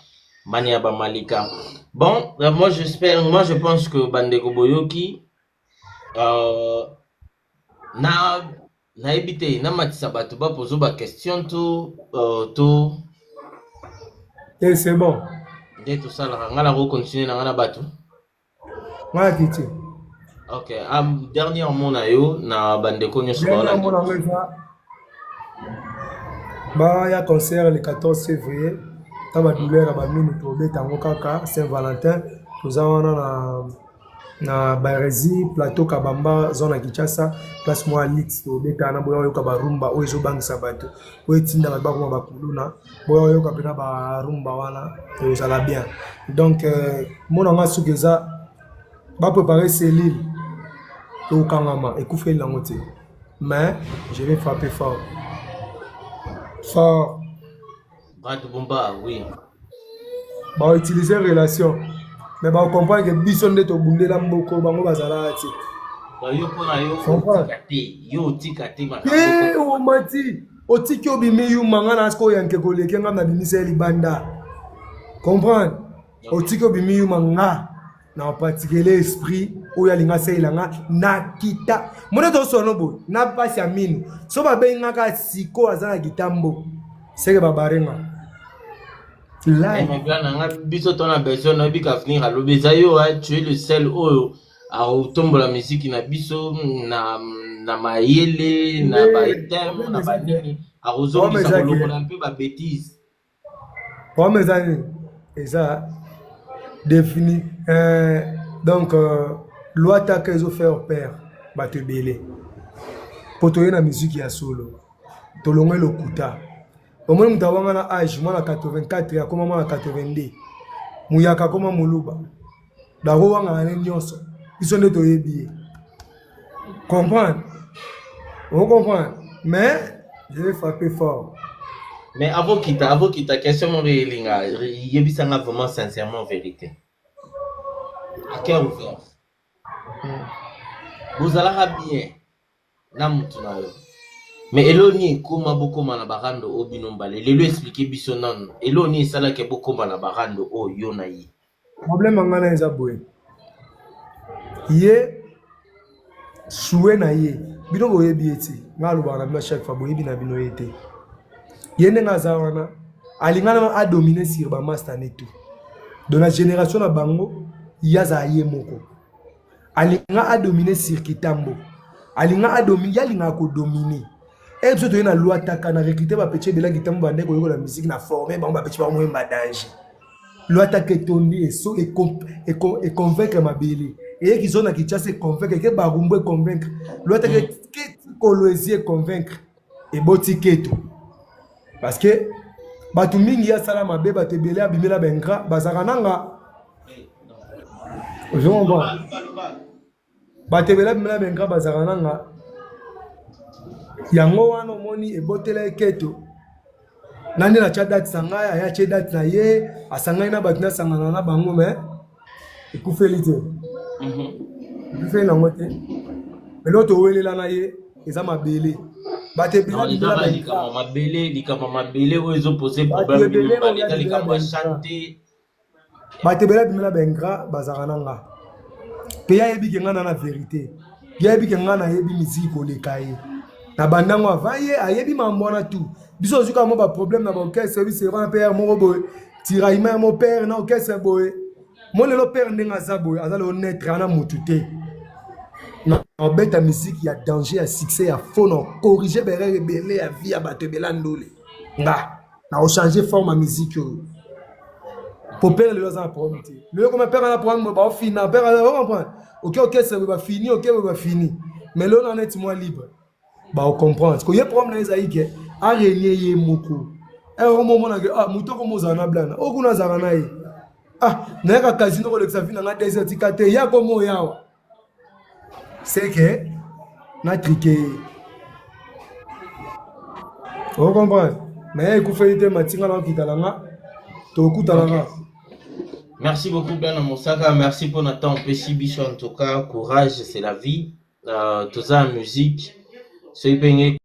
Mania ba Malika. Bon, euh, moi j'espère, moi je pense que Bandeko Boyoki, euh, na nayebi te namatisa bato bapozo ba question to uh, to te c'est bon nde tosalaka ngai nako continue na ngai na bato ngai akiti. Ok, dernier mot na yo na bandeko nyonso Dernier mot na ngai eza baya concert le 14 février ta badouleur ya baminu tobeta yango kaka Saint Valentin toza wana na Barezi plateau Kabamba zone ya Kinshasa place mwa Alix tobeta wana boya oyoka barumba oyo ezobangisa bato oyo etinda bato bakoma bakuluna boya oyoka mpena barumba wana ekozala bien. Donc mona nga soki eza baprépare cellule tokangama ekufeli nango te, mais je vais frapper fort fort. Brad Bumba, oui. Bautiliser relation, mais bacomprendre ke biso nde tobundela mboko, bango bazalaka te. Donc, yo mpona yo Comprends. otika te, yo otika te te. Makambo. Omati otiki obimi yuma, nga na sikoyo yanke koleke nga nabimisa ye libanda, comprendre? Otiki obimi yuma, nga na pratikele esprit oyo alinga asalela nga na kita mone tosono boye na mpasi ya mino. So babengaka siko aza na kitambo seke babarenga. Eh, mais bla na nga biso to na besoin nayebi ka avenir alobi eza yo, hein, tu es le seul oyo akotombola miziki na biso na mayele na baiteme na banini akozongisa kolongola mpe babêtises. Problème eza nini? Eza défini, donc loi taka ezofaire peur bato ebele mpo toye na miziki ya solo, tolongwe lokuta. Omoni moto awanga na age mwana 84 akoma mwana 82, muyaka akoma moluba, bakowangana ne nyonso. Biso nde toyebi ye, comprendre, ocomprendre, mais je vais frapper fort. Mais avant kita, question moko elinga yebisanga vraiment sincèrement, vérité, à cœur ouvert. Bozalaka bien na mutu na yo, mais eloni ekóma bokóma na barando oyo bino mbale lelo? Explique biso nano eloni esalaki bokóma na barando oyo yo na ye. Problème ya ngai na eza boye: ye sue na ye, bino boyebi ye ti ngai alobaka na bino chaque fois, boyebi na bino ye te. Ye ndenge aza wana, alinga na adomine sur bamaster ne tout de la génération na bango. Ye azala ye moko, alinga adomine sur kitambo, alinga adomine, ye alingaka kodomine. E biso toye na loi taka na recrute bapetits ebelaki ntango bande koyekola musique na forme bango, bapetits bamoyemba danger. Loi taka etondi eso econvaincre mabele, eyeki zo na Kinshasa, econvaincre ke Barumbu, econvaincre loi taka ke Kolwezi, econvaincre eboti keto, parce que bato mingi asala mabe, bato ebele abimela baingrat bazalaka nanga. Ozomona, bato ebele abimela baingrat bazalaka nanga. Yango wana omoni ebotela eketo na nde natya date na ngai, aya tie date na ye, asangani na bato nasangana na bango, mais ekufeli te, ekufeli nango te. Eloko towelela na ye eza mabele, bato ebele. Ezaka likambo mabele, likambo mabele oyo ezopose problème bino mibale, eza likambo ya chante. Bato ebele abimela baingrat bazalaka na nga mpe ye ayebi ke ngai na vérité, ye ayebi ke ngai nayebi miziki koleka ye na bandango avant. Ye ayebi mambo wana tu. Biso ozwi kaka mo baproblème na baorchestre, oyebi sera mpe yare moko boye, tiraillement ya mo père na orchestre boye. Mo lelo père ndenge aza boye, aza lelo netre ana motu te na obeta musique ya danger, ya succès, ya faux, na corrige berere ebele ya vie ya bato ebele ya ndole. Nga na ochange forme ya musique oyo po père lelo aza na problème te. Lelo koma père ana problème boye, baofina père, ocomprendre, oke orchestre boye bafini, oke boye bafini, mais lelo na neti mwa libre, baocomprendre ko ye problème na ye ezali ke arenie ye moko. Okomonake ah, moto akoma ozala na blana oyo kuna azalaka na ye, ah, nayaka casino kolekisa vi na nga 2 heures, tika te ya koma oyo awa, c'est que na trike ye, ocomprendre. Mais ekufeli te, matinga na okita na nga, tokutana nga. Merci beaucoup, Blana Mosaka. Merci pour notre temps. Pessi biso, en tout cas, courage, c'est la vie. Tout ça, musique. Soki penge.